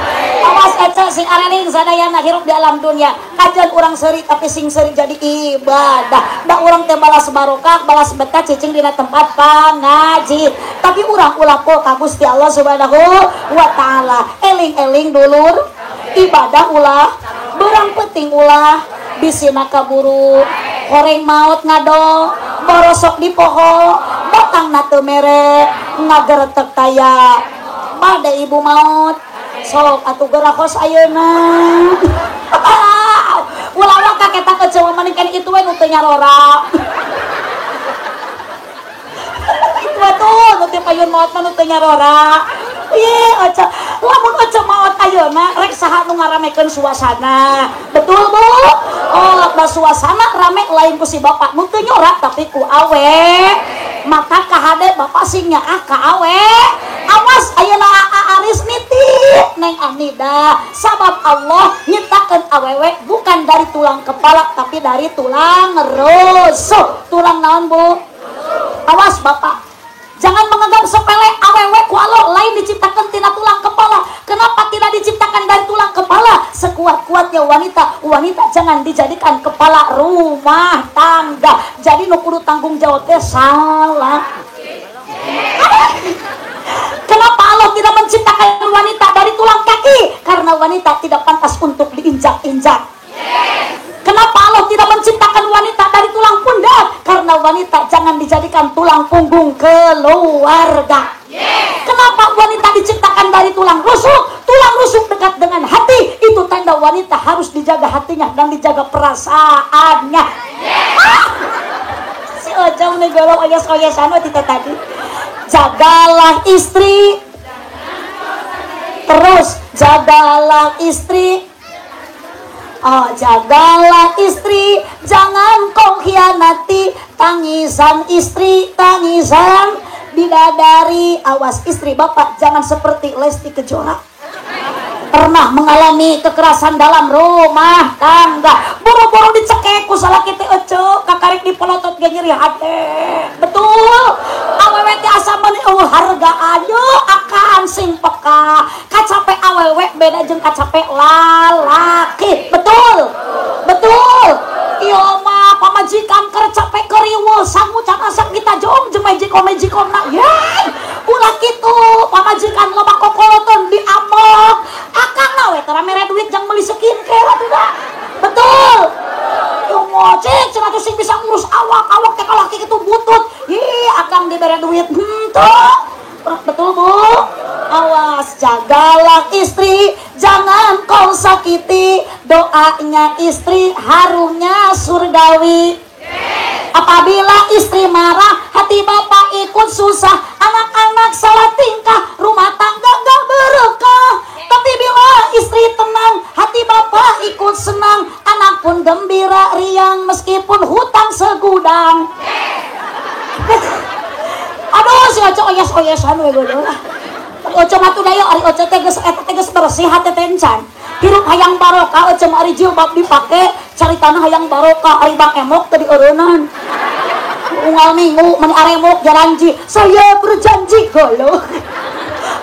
Awas Ece sing areling sadayana hirup di alam dunia. Kajian urang seuri tapi sing seuri jadi ibadah. Da urang teh balas barokah, balas betah cicing dina tempat pangaji. Tapi urang ulah po ka Gusti Allah Subhanahu wa taala. Eling-eling dulur, ibadah ulah, berang penting ulah, bisina kaburu, horeng maot ngado, borosok di poho, batangna teu mere, ngageretek taya. Bade ibu maot. Sok atuh geura kos ayeuna. Ulah waka eta kecewa maning kan itu we nu teu nyarora. Itu atuh nu teu payun maot mah nu teu nyarora. Ye oce, lamun oce maot ayeuna rek saha nu ngaramekeun suasana. Betul Bu? Oh, da suasana rame lain ku si bapak nu teu nyora tapi ku awe. Mata kahade bapak sing nyaah ka awe. Awas ayeuna Aris nitip Neng Anida. Sabab Allah nyiptakeun awewe bukan dari tulang kepala tapi dari tulang rusuk. Tulang naon Bu? Awas bapak. Jangan menganggap sepele awewe ku Allah lain diciptakan tina tulang kepala. Kenapa tidak diciptakan dari tulang kepala? Sekuat-kuatnya wanita, wanita jangan dijadikan kepala rumah tangga. Jadi nu kudu tanggung jawabnya salah. Kenapa Allah tidak menciptakan wanita dari tulang kaki? Karena wanita tidak pantas untuk diinjak-injak. Kenapa Allah tidak menciptakan wanita dari tulang pundak? Karena wanita jangan dijadikan tulang punggung keluarga. Kenapa wanita diciptakan dari tulang rusuk? Tulang rusuk dekat dengan hati. Itu tanda wanita harus dijaga hatinya dan dijaga perasaannya. Si Ojong nih golong oyes-oyesan we tadi. Jagalah istri. Terus jagalah istri. Oh, jagalah istri, jangan kau khianati. Tangisan istri, tangisan bidadari. Awas istri bapak, jangan seperti Lesti Kejora. Pernah mengalami kekerasan dalam rumah tangga. Buru-buru dicekek ku salaki teh ece, kakarik dipelotot ge nyeri hate. Betul. Awewe teh asa meuni eueuh hargaan yeuh akan sing peka. Kacape awewe beda jeung kacape lalaki. Betul. Betul. Ieu mah pamajikan keur capek keur riweuh sangu can asak ditajong jeung mejikom-mejikomna. Yeay. Ulah kitu pamajikan loba kokoloteun diamok. Akang na we tara mere duit jang meuli skincare atuh da. Betul. Ieu mah cek cenah tuh sing bisa ngurus awak, awak teh kalaki kitu butut. Ih, akang dibere duit henteu. Betul, Bu? Awas, jagalah istri, jangan kau sakiti. Doanya istri harumnya surgawi. Apabila istri marah, hati bapak ikut susah. Anak-anak salah tingkah, rumah tangga gak berkah. Tapi bila istri tenang, hati bapak ikut senang. Anak pun gembira riang meskipun hutang segudang. Aduh, si Oco oyes-oyesan we godo. Oco mah tuh daya ari Oco teh geus eta teh geus bersih hate teh encan. Hirup hayang barokah Oco mah ari jilbab dipake, cari tanah hayang barokah ari Bang Emok teh dieureunnan. Unggal minggu meni aremok jaranji, saya berjanji golo.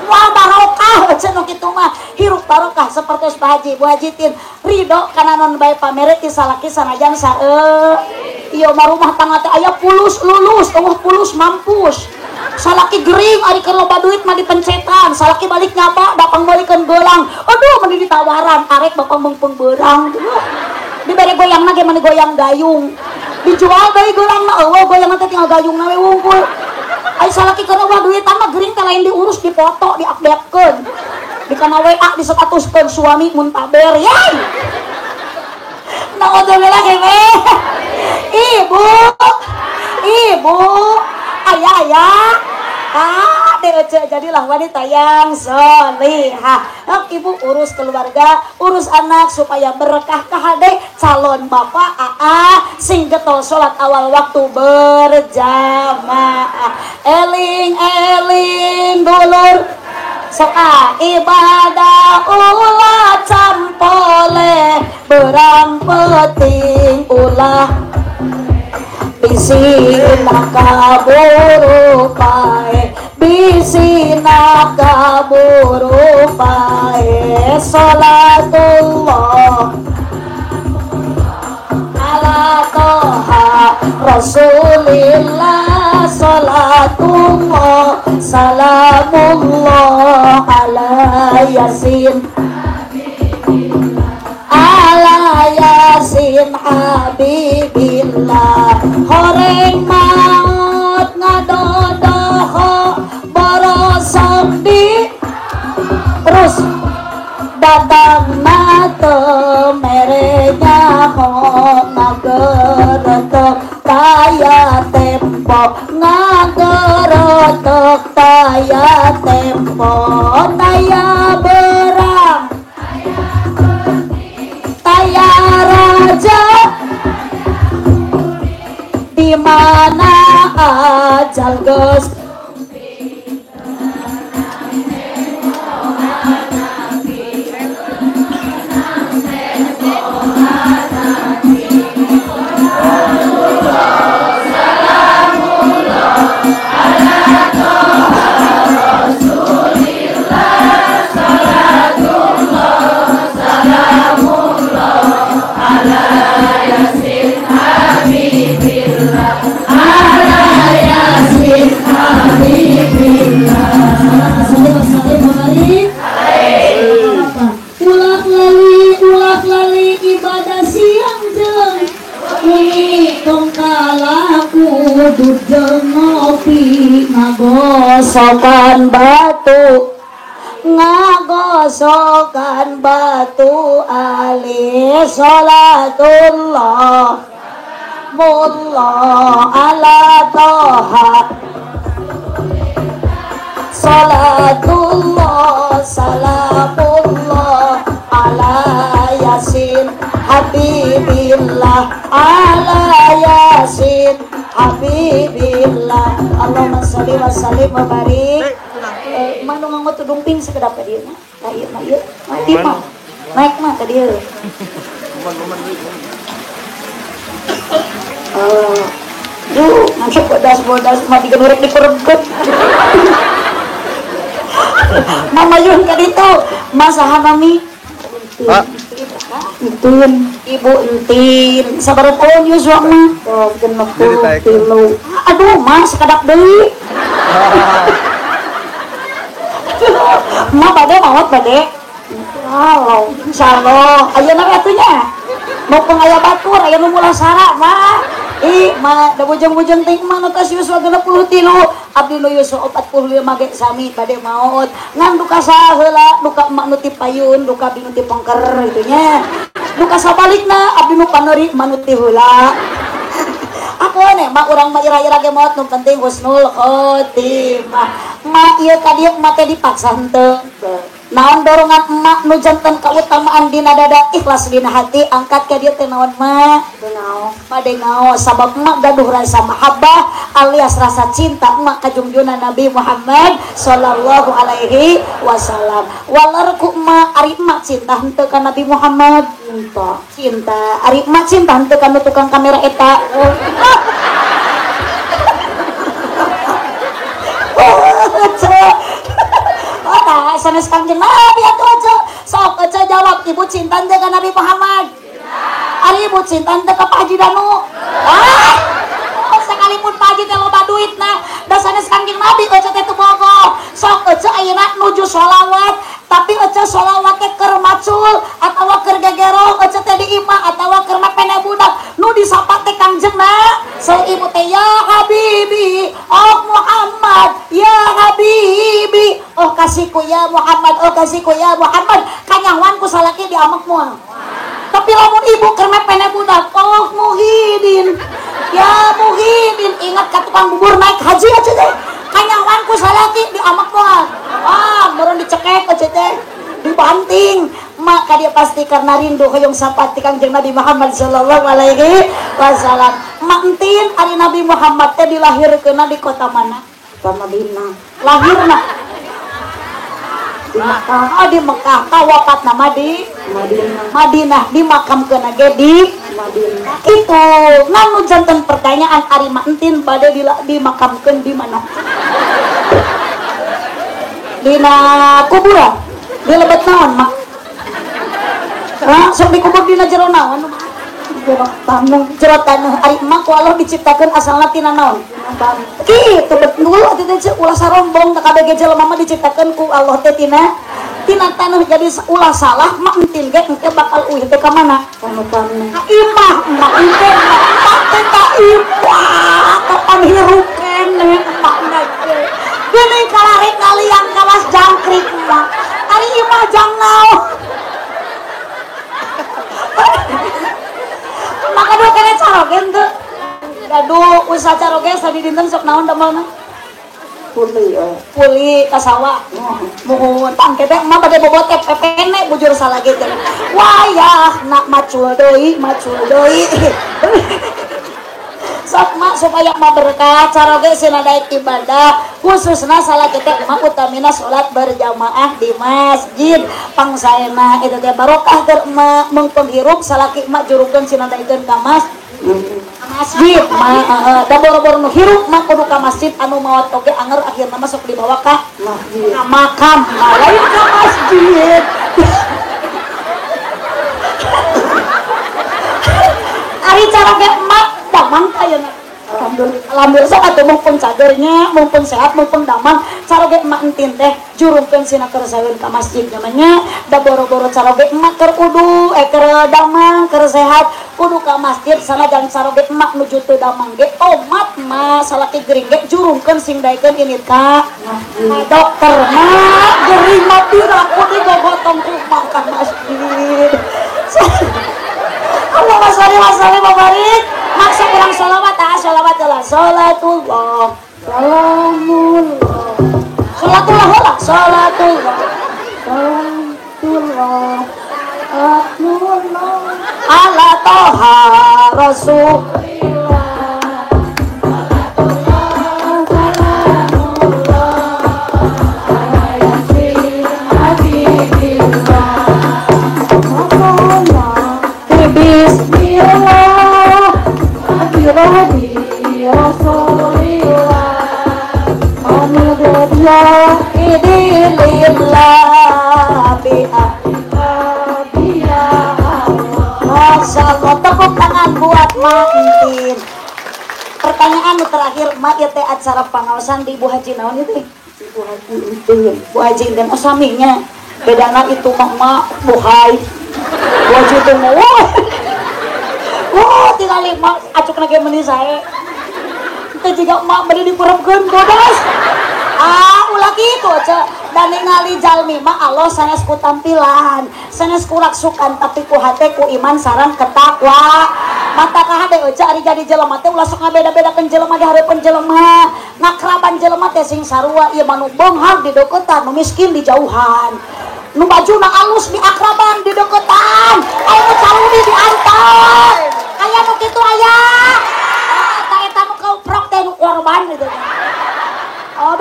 Wah barokah Oco nu kitu mah hirup barokah sapertos Pak Haji, Bu Haji Tin ridho kana non bae pamere ti salaki sanajan sae. Ieu mah rumah tangga teh aya pulus lulus, eueuh pulus mampus. Salaki gering ari keur loba duit mah dipencetan, salaki balik nyaba dapang meulikeun geulang. Aduh meni ditawaran arek bapak meungpeung beurang. Dibere goyangna ge meni goyang gayung. Dijual deui geulangna eueuh goyangna teh tinggal gayungna we wungkul. Ari salaki keur eueuh duitan mah gering teh lain diurus, dipoto, diupdatekeun. Di kana WA disetatuskeun suami muntaber. Yay. Naudzubillah we. Ibu, ibu, ayah, ayah, ah, DC, jadilah wanita yang solihah. Ibu urus keluarga, urus anak supaya berkah kahade calon bapak aa sing getol sholat awal waktu berjamaah. Eling eling dulur soka ibadah ulah campole berang peting ulah bisi nakaburu pae, bisi nakaburu pae. Salatullah ala toha rasulillah, salatullah salamullah ala yasin, ala yasin habibillah. Horeng maut ngadodoho borosong di terus datang nate merenya ho ngageretek taya tempo, ngageretek taya tempo, taya berang taya raja di mana ajal geus ngagosokan batu, ngagosokan batu ali salatullah Salamullah ala Toha. Salatullah salamullah ala Yasin Habibillah ala Yasin Habibillah. Allahumma sholli wa sallim wa barik. Mang nu nganggo tudung pink sakedap ka dieu mah. Ka ieu mah ieu. Mati mah. Naik mah ka dieu. Duh, nanti bodas-bodas mah digenorek diperebut. Mama yun ka ditu. Masaha nami? Pak. Entin, Ibu Entin. Sabaraha taun yuswa mah? Oh, 63. Aduh, mah sakedap deui. Ma bade maot bade. Insyaallah, insyaallah. Ayeuna we atuh nya. Mumpung aya batur, aya nu mulasara mah. Ih, mah da bujeng-bujeng teh mah nu tos yuswa 63, abdi nu yuswa 45 ge sami bade maot. Ngan duka saheula, duka emak nu ti payun, duka abdi nu ti pengker kitu nya. Duka sabalikna abdi nu paneuri emak nu ti heula. Aku nih, mak urang mah ira-ira ge maot nu penting husnul khotimah. Mak ieu ka dieu emak teh dipaksa henteu. Naon dorongan emak nu janten kautamaan dina dada ikhlas dina hati angkat ka dieu teh naon mak? Bade ngaos sabab emak gaduh rasa mahabbah alias rasa cinta emak ka jungjungan Nabi Muhammad sallallahu alaihi wasallam. Walar ku emak ari emak cinta henteu ka Nabi Muhammad? Cinta. Cinta. Ari emak cinta henteu ka nu tukang kamera eta? Oh, tah sanes Kangjeng Nabi atuh aja. Sok aja jawab ibu cinta henteu ka Nabi Muhammad? Ari ibu cinta henteu ka Pak Haji Danu? Ah, oh, sekalipun Pak Haji teh loba duitna, da sanes Kangjeng Nabi aja teh teu bogoh. Sok aja ayeuna nuju sholawat, tapi aja sholawat teh keur macul atawa keur gegeroh aja teh di imah atawa keur mapene budak. Nu disapa teh Kangjeng na, so ibu teh ya Habibi, oh Muhammad, ya Habibi, oh kasihku ya Muhammad, oh kasihku ya Muhammad. Kanyawan ku salaki diamek moal. Tapi lamun ibu keur mepene budak, oh Muhyiddin, ya Muhyiddin, ingat ka tukang bubur naik haji aja teh. Kanyawan ku salaki diamek moal. Ah, meureun dicekek aja teh, dibanting. Maka dia pasti karena rindu hoyong sapa ti Kangjeng Nabi Muhammad sallallahu alaihi wasallam. Mak entin ari Nabi Muhammad teh dilahirkeunna di kota mana? Kota Madinah. Lahirna di Mekah. Oh, di Mekah. Kawafatna mah di Madinah. Madinah dimakamkeun ge di Madinah. Itu ngan nu janten pertanyaan ari mak entin bade dimakamkeun di mana? Dina kuburan. Di lebet naon mak? Langsung dikubur dina jero naon? Jero taneuh. Jero taneuh. Ari emak ku Allah diciptakeun asalna tina naon? Kitu betul atuh teh ulah sarombong teh kabeh ge jelema mah diciptakeun ku Allah teh tina taneuh. Jadi ulah salah mak entin ge engke bakal uih teh ka mana? Ka taneuh. Ka imah emak entin emak teh ka imah kapan hirup keneh emakna teh. Geuning kalarik kaliang kawas jangkrik emak. Ari imah jang naon? Maka dua kene caroge henteu. Gaduh usaha caroge sadi dinten sok naon damelna? Puli, puli ka sawah. Muhun tangke teh emak bade bobot teh pepene bujur salagi teh. Wayah nak macul deui, macul deui. Sok mak supaya mak berkah caroge sina daek ibadah khususna salaki teh emak utamina salat berjamaah di masjid pangsaena eta teh barokah keur emak mungpeng hirup salaki emak jurukeun sina daekeun ka masjid mak da boro-boro nu hirup mak kudu ka masjid anu maot oge anger akhirna mah sok dibawa ka makam lain ka masjid. Ari caroge emak damang ayeuna. Alhamdulillah. Alhamdulillah sok atuh mumpung cagernya, mumpung sehat, mumpung damang. Caroge emak entin teh jurungkeun sina keur saeun ka masjid namanya. Da boro-boro caroge emak keur kudu keur damang, keur sehat, kudu ka masjid sanajan caroge emak nuju teu damang ge omat mah salaki gering ge jurungkeun sing daekeun ini ka dokter mah gering mah piraku digogotong ku emak ka masjid. Allahumma sholli wa sallim wa barik. Maksa kurang sholawat ah, sholawat lah. Sholatullah, salamullah. Sholatullah lah, sholatullah. Sholatullah, salamullah. Ala toha rasulillah. Tepuk tangan buat Mak Entin. Pertanyaan terakhir, Mak, ya teh acara pangaosan di Ibu Haji naon ieu teh? Ibu Haji Entin. Bu Haji Entin oh saminya. Bedana itu mah Mak buhai. Bu Haji itu mah wah. Wah, tingali Mak acukna ge meuni sae. Teh jiga Mak bade dipurepkeun bodas. Ah, ulah kitu aja. Dan ningali jalmi mah Allah sanes ku tampilan, sanes ku raksukan, tapi ku hate ku iman sareng ketakwa. Mata ka hade euca ari jadi jelema teh ulah sok ngabeda-bedakeun jelema di hareupeun jelema. Ngakraban jelema teh sing sarua ieu mah nu beunghar di deukeutan, nu miskin di jauhan. Nu bajuna alus di akraban di deukeutan, aya nu caludi di antar. Aya nu kitu aya. Eta eta nu kauprok teh nu korban gitu. Oh,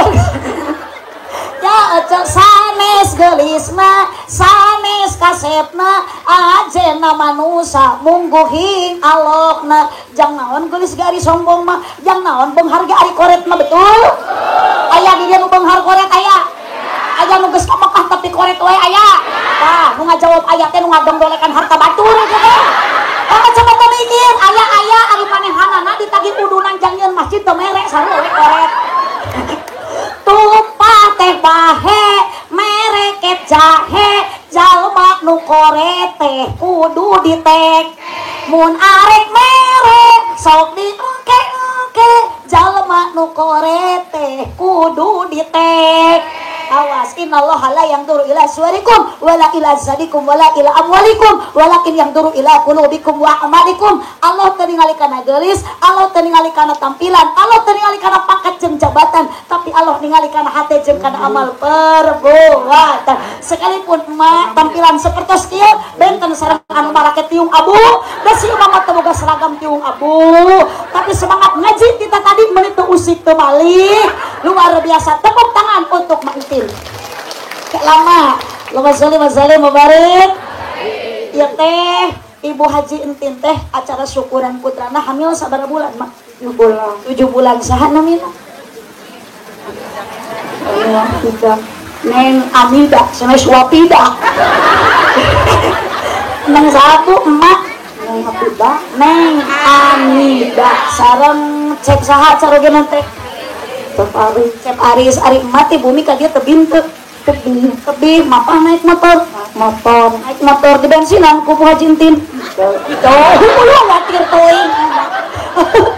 ya ecel sanes gelisna sanes kasepna ajena manusa mungguhing alokna. Jang naon gelis ge ari sombong mah, jang naon beunghar ge ari koret mah, betul? Aya di dieu nu beunghar koret aya. Aya nu geus ka Mekah tapi koret wae aya. Tah nu ngajawab aya teh nu ngadongdolekan harta batur aja teh. Tah coba teh mikir aya aya ari manehanana ditagih udunan jang nyeun masjid teu mere sarua we koret. Tupa teh bahe mereket jahe jalma nu koret teh kudu ditek mun arek mere sok diengke-engke jalma nu koret teh kudu ditek. Awas, innallaha la yanzuru ila suwarikum wala ila zadikum wala ila amwalikum walakin yanzuru ila qulubikum wa amalikum. Allah teu ningali kana geulis, Allah teu ningali kana tampilan, Allah teu ningali kana pangkat jeung jabatan, tapi Allah ningali kana hate jeung kana amal perbuatan. Sekalipun emak tampilan sapertos kieu benten sareng anu marake tiung abu, da si emak mah teu boga seragam tiung abu, tapi semangat ngaji kita tadi meuni teu usik teu malih. Luar biasa, tepuk tangan untuk Mak Entin. Kayak lama, Allahumma sholli wa sallim wa barik. Ya teh, Ibu Haji Entin teh acara syukuran putrana hamil sabaraha bulan, Mak? 7 bulan. 7 bulan saha namina? Neng Amida, sanes Wapida. Neng saha emak? Neng Amida. Neng Amida sareng cek saha carogena teh? Cep Aris, Cep Aris, ari emak teh bumi ka dieu tebih teu? Tebih, tebih, mapah naik motor, motor, naik motor di bensinan ku Bu Haji Entin. Tuh, lu khawatir teuing.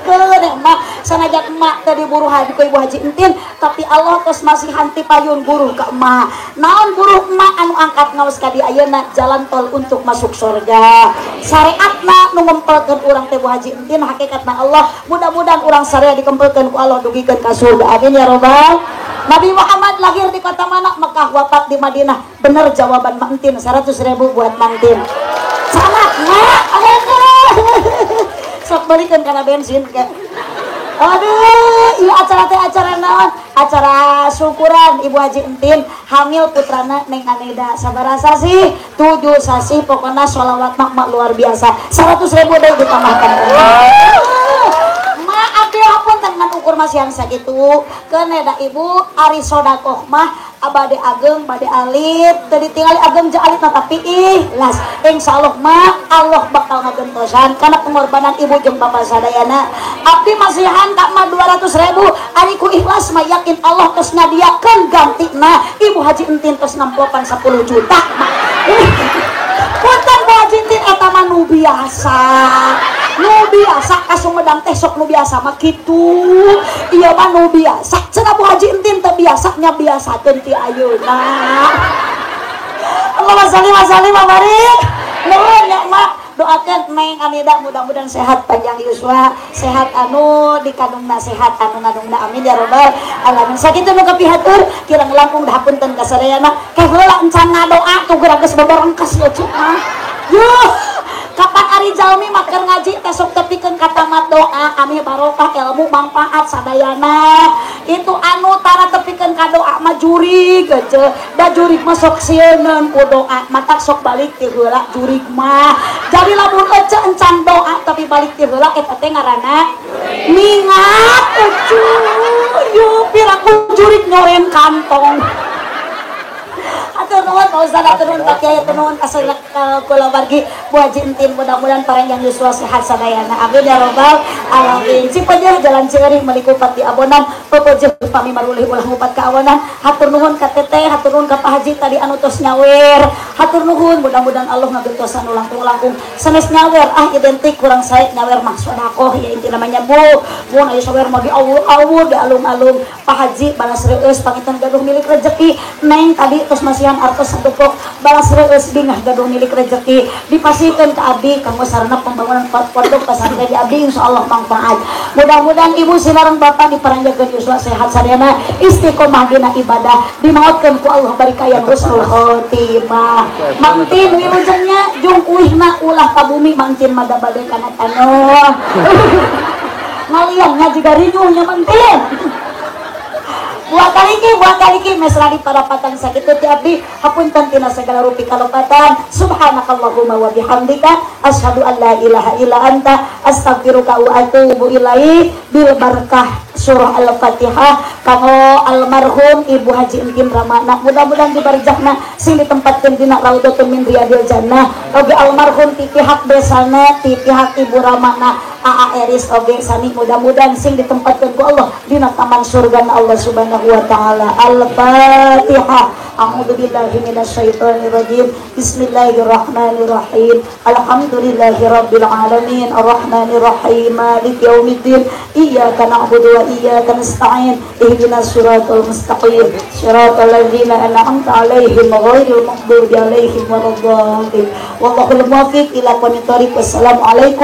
Keun emak, sanajan emak teh diburu haji ku Ibu Haji Entin, tapi Allah tos masihan ti payun buruh ka emak. Naon buruh emak anu angkat ngaos ka di ayeuna jalan tol untuk masuk surga. Syariatna nu ngempelkeun urang teh Bu Haji Entin hakikatna Allah, mudah-mudahan urang saraya dikempelkeun ku Allah dugikeun ka surga. Amin ya robbal. Nabi Muhammad lahir di kota mana? Mekah, wafat di Madinah. Bener jawaban Mak Entin, 100.000 buat Mak Entin. Salah, Mak. Sok balikan karena bensin kayak. Aduh, iya acara teh acara naon? Acara syukuran Ibu Haji Entin hamil putrana Neng Aneda. Sabaraha sih? 7 sasih pokoknya sholawat mak luar biasa. 100.000 deh ditambahkan. Mak abdi hapunten ngan ukur masihan sakitu. Keun da ibu ari sodakoh mah abade ageng bade alit teu ditingali ageng jeung alit tapi ikhlas. Insyaallah mah Allah bakal ngagentosan kana pengorbanan ibu jeung bapak sadayana. Abdi masihan ka mah 200.000 ari ku ikhlas mah yakin Allah tos nyadiakeun gantina. Ibu Haji Entin tos namplopan 10 juta mah. Punten Bu Haji Entin eta mah nu biasa. Nu biasa ka Sumedang teh sok nu biasa mah kitu. Ieu mah nu biasa. Cenah Bu Haji Entin teh biasa nya biasakeun ti ayeuna. Allahumma sholli wa sallim wa barik. Nuhun ya mak. Doakeun Neng Anida mudah-mudahan sehat panjang yuswa, sehat anu dikandungna sehat anu ngadungna amin ya rabbal alamin. Sakitu nu kapihatur kirang langkung dahapunten ka sadayana. Ke heula encan ngadoa tuh geura geus beberengkes lucu mah. Yuh, kapan ari jalmi mah keur ngaji teh sok tepikeun ka tamat doa amih barokah ilmu manfaat sadayana. Itu anu tara tepikeun ka doa mah jurig aja. Da jurig mah sok sieuneun ku doa, matak sok balik ti heula jurig mah. Jadi lamun ece encan doa tapi balik ti heula eta teh ngaranna mingat ece. Yuh, piraku jurig nyoren kantong. Atur nuhun Pak Ustaz, atur nuhun Pak Kiai, atur nuhun ka kulawargi Bu Haji Entin, mudah-mudahan paranjang yuswa sehat sadayana. Amin ya rabbal alamin. Cipeujeun jalan Cieuring meuli kupat di abonan, pepejeun pami marulih ulah ngupat ka awanan. Hatur nuhun ka Teteh, hatur nuhun ka Pak Haji tadi anu tos nyawer. Hatur nuhun, mudah-mudahan Allah ngagentosan nu langkung-langkung. Sanes nyawer ah identik kurang sae nyawer mah sedekah ya inti namanya Bu. Mun aya sawer mah diawur-awur, dialung-alung. Pak Haji balas reueus panginten gaduh milik rezeki. Neng tadi tos masihan artos sadupok balas reueus bingah gaduh milik rezeki dipasihkeun ka abdi kanggo sarana pembangunan pondok pesantren di abdi insyaallah manfaat. Mudah-mudahan ibu sinareng bapak diparanjangkeun yuswa sehat sadayana istiqomah dina ibadah dimaotkeun ku Allah bari kaya husnul khotimah. Mangtin wilujengnya jung uihna ulah ka bumi mangtin mada bade kana taneuh. Ngaliangnya jiga rinyuhnya mangtin. Buat kaliki mesra di parapatan sakitu ti abdi hapunten tina segala rupi kalopatan. Subhanakallahumma wa bihamdika asyhadu an la ilaha illa anta astaghfiruka wa atubu ilaik. Bil barkah surah Al-Fatihah kanggo almarhum Ibu Haji Entin Ramana mudah-mudahan dibarzahna sing ditempatkeun dina raudhatun min riyadil jannah. Oge almarhum ti pihak besana ti pihak Ibu Ramana AA Eris oge sami mudah-mudahan sing ditempatkeun ku Allah dina taman surga Allah Subhanahu wa taala. Al-Fatihah. A'udzu billahi minasyaitonir rajim. Bismillahirrahmanirrahim. Alhamdulillahirabbil alamin arrahmanir rahim maliki yaumiddin. Iyyaka na'budu wa iyyaka nasta'in. Ihdinas siratal mustaqim. Siratal ladzina an'amta 'alaihim ghairil maghdubi 'alaihim waladdallin. Wallahul muwaffiq ila aqwamit thoriq. Wassalamualaikum.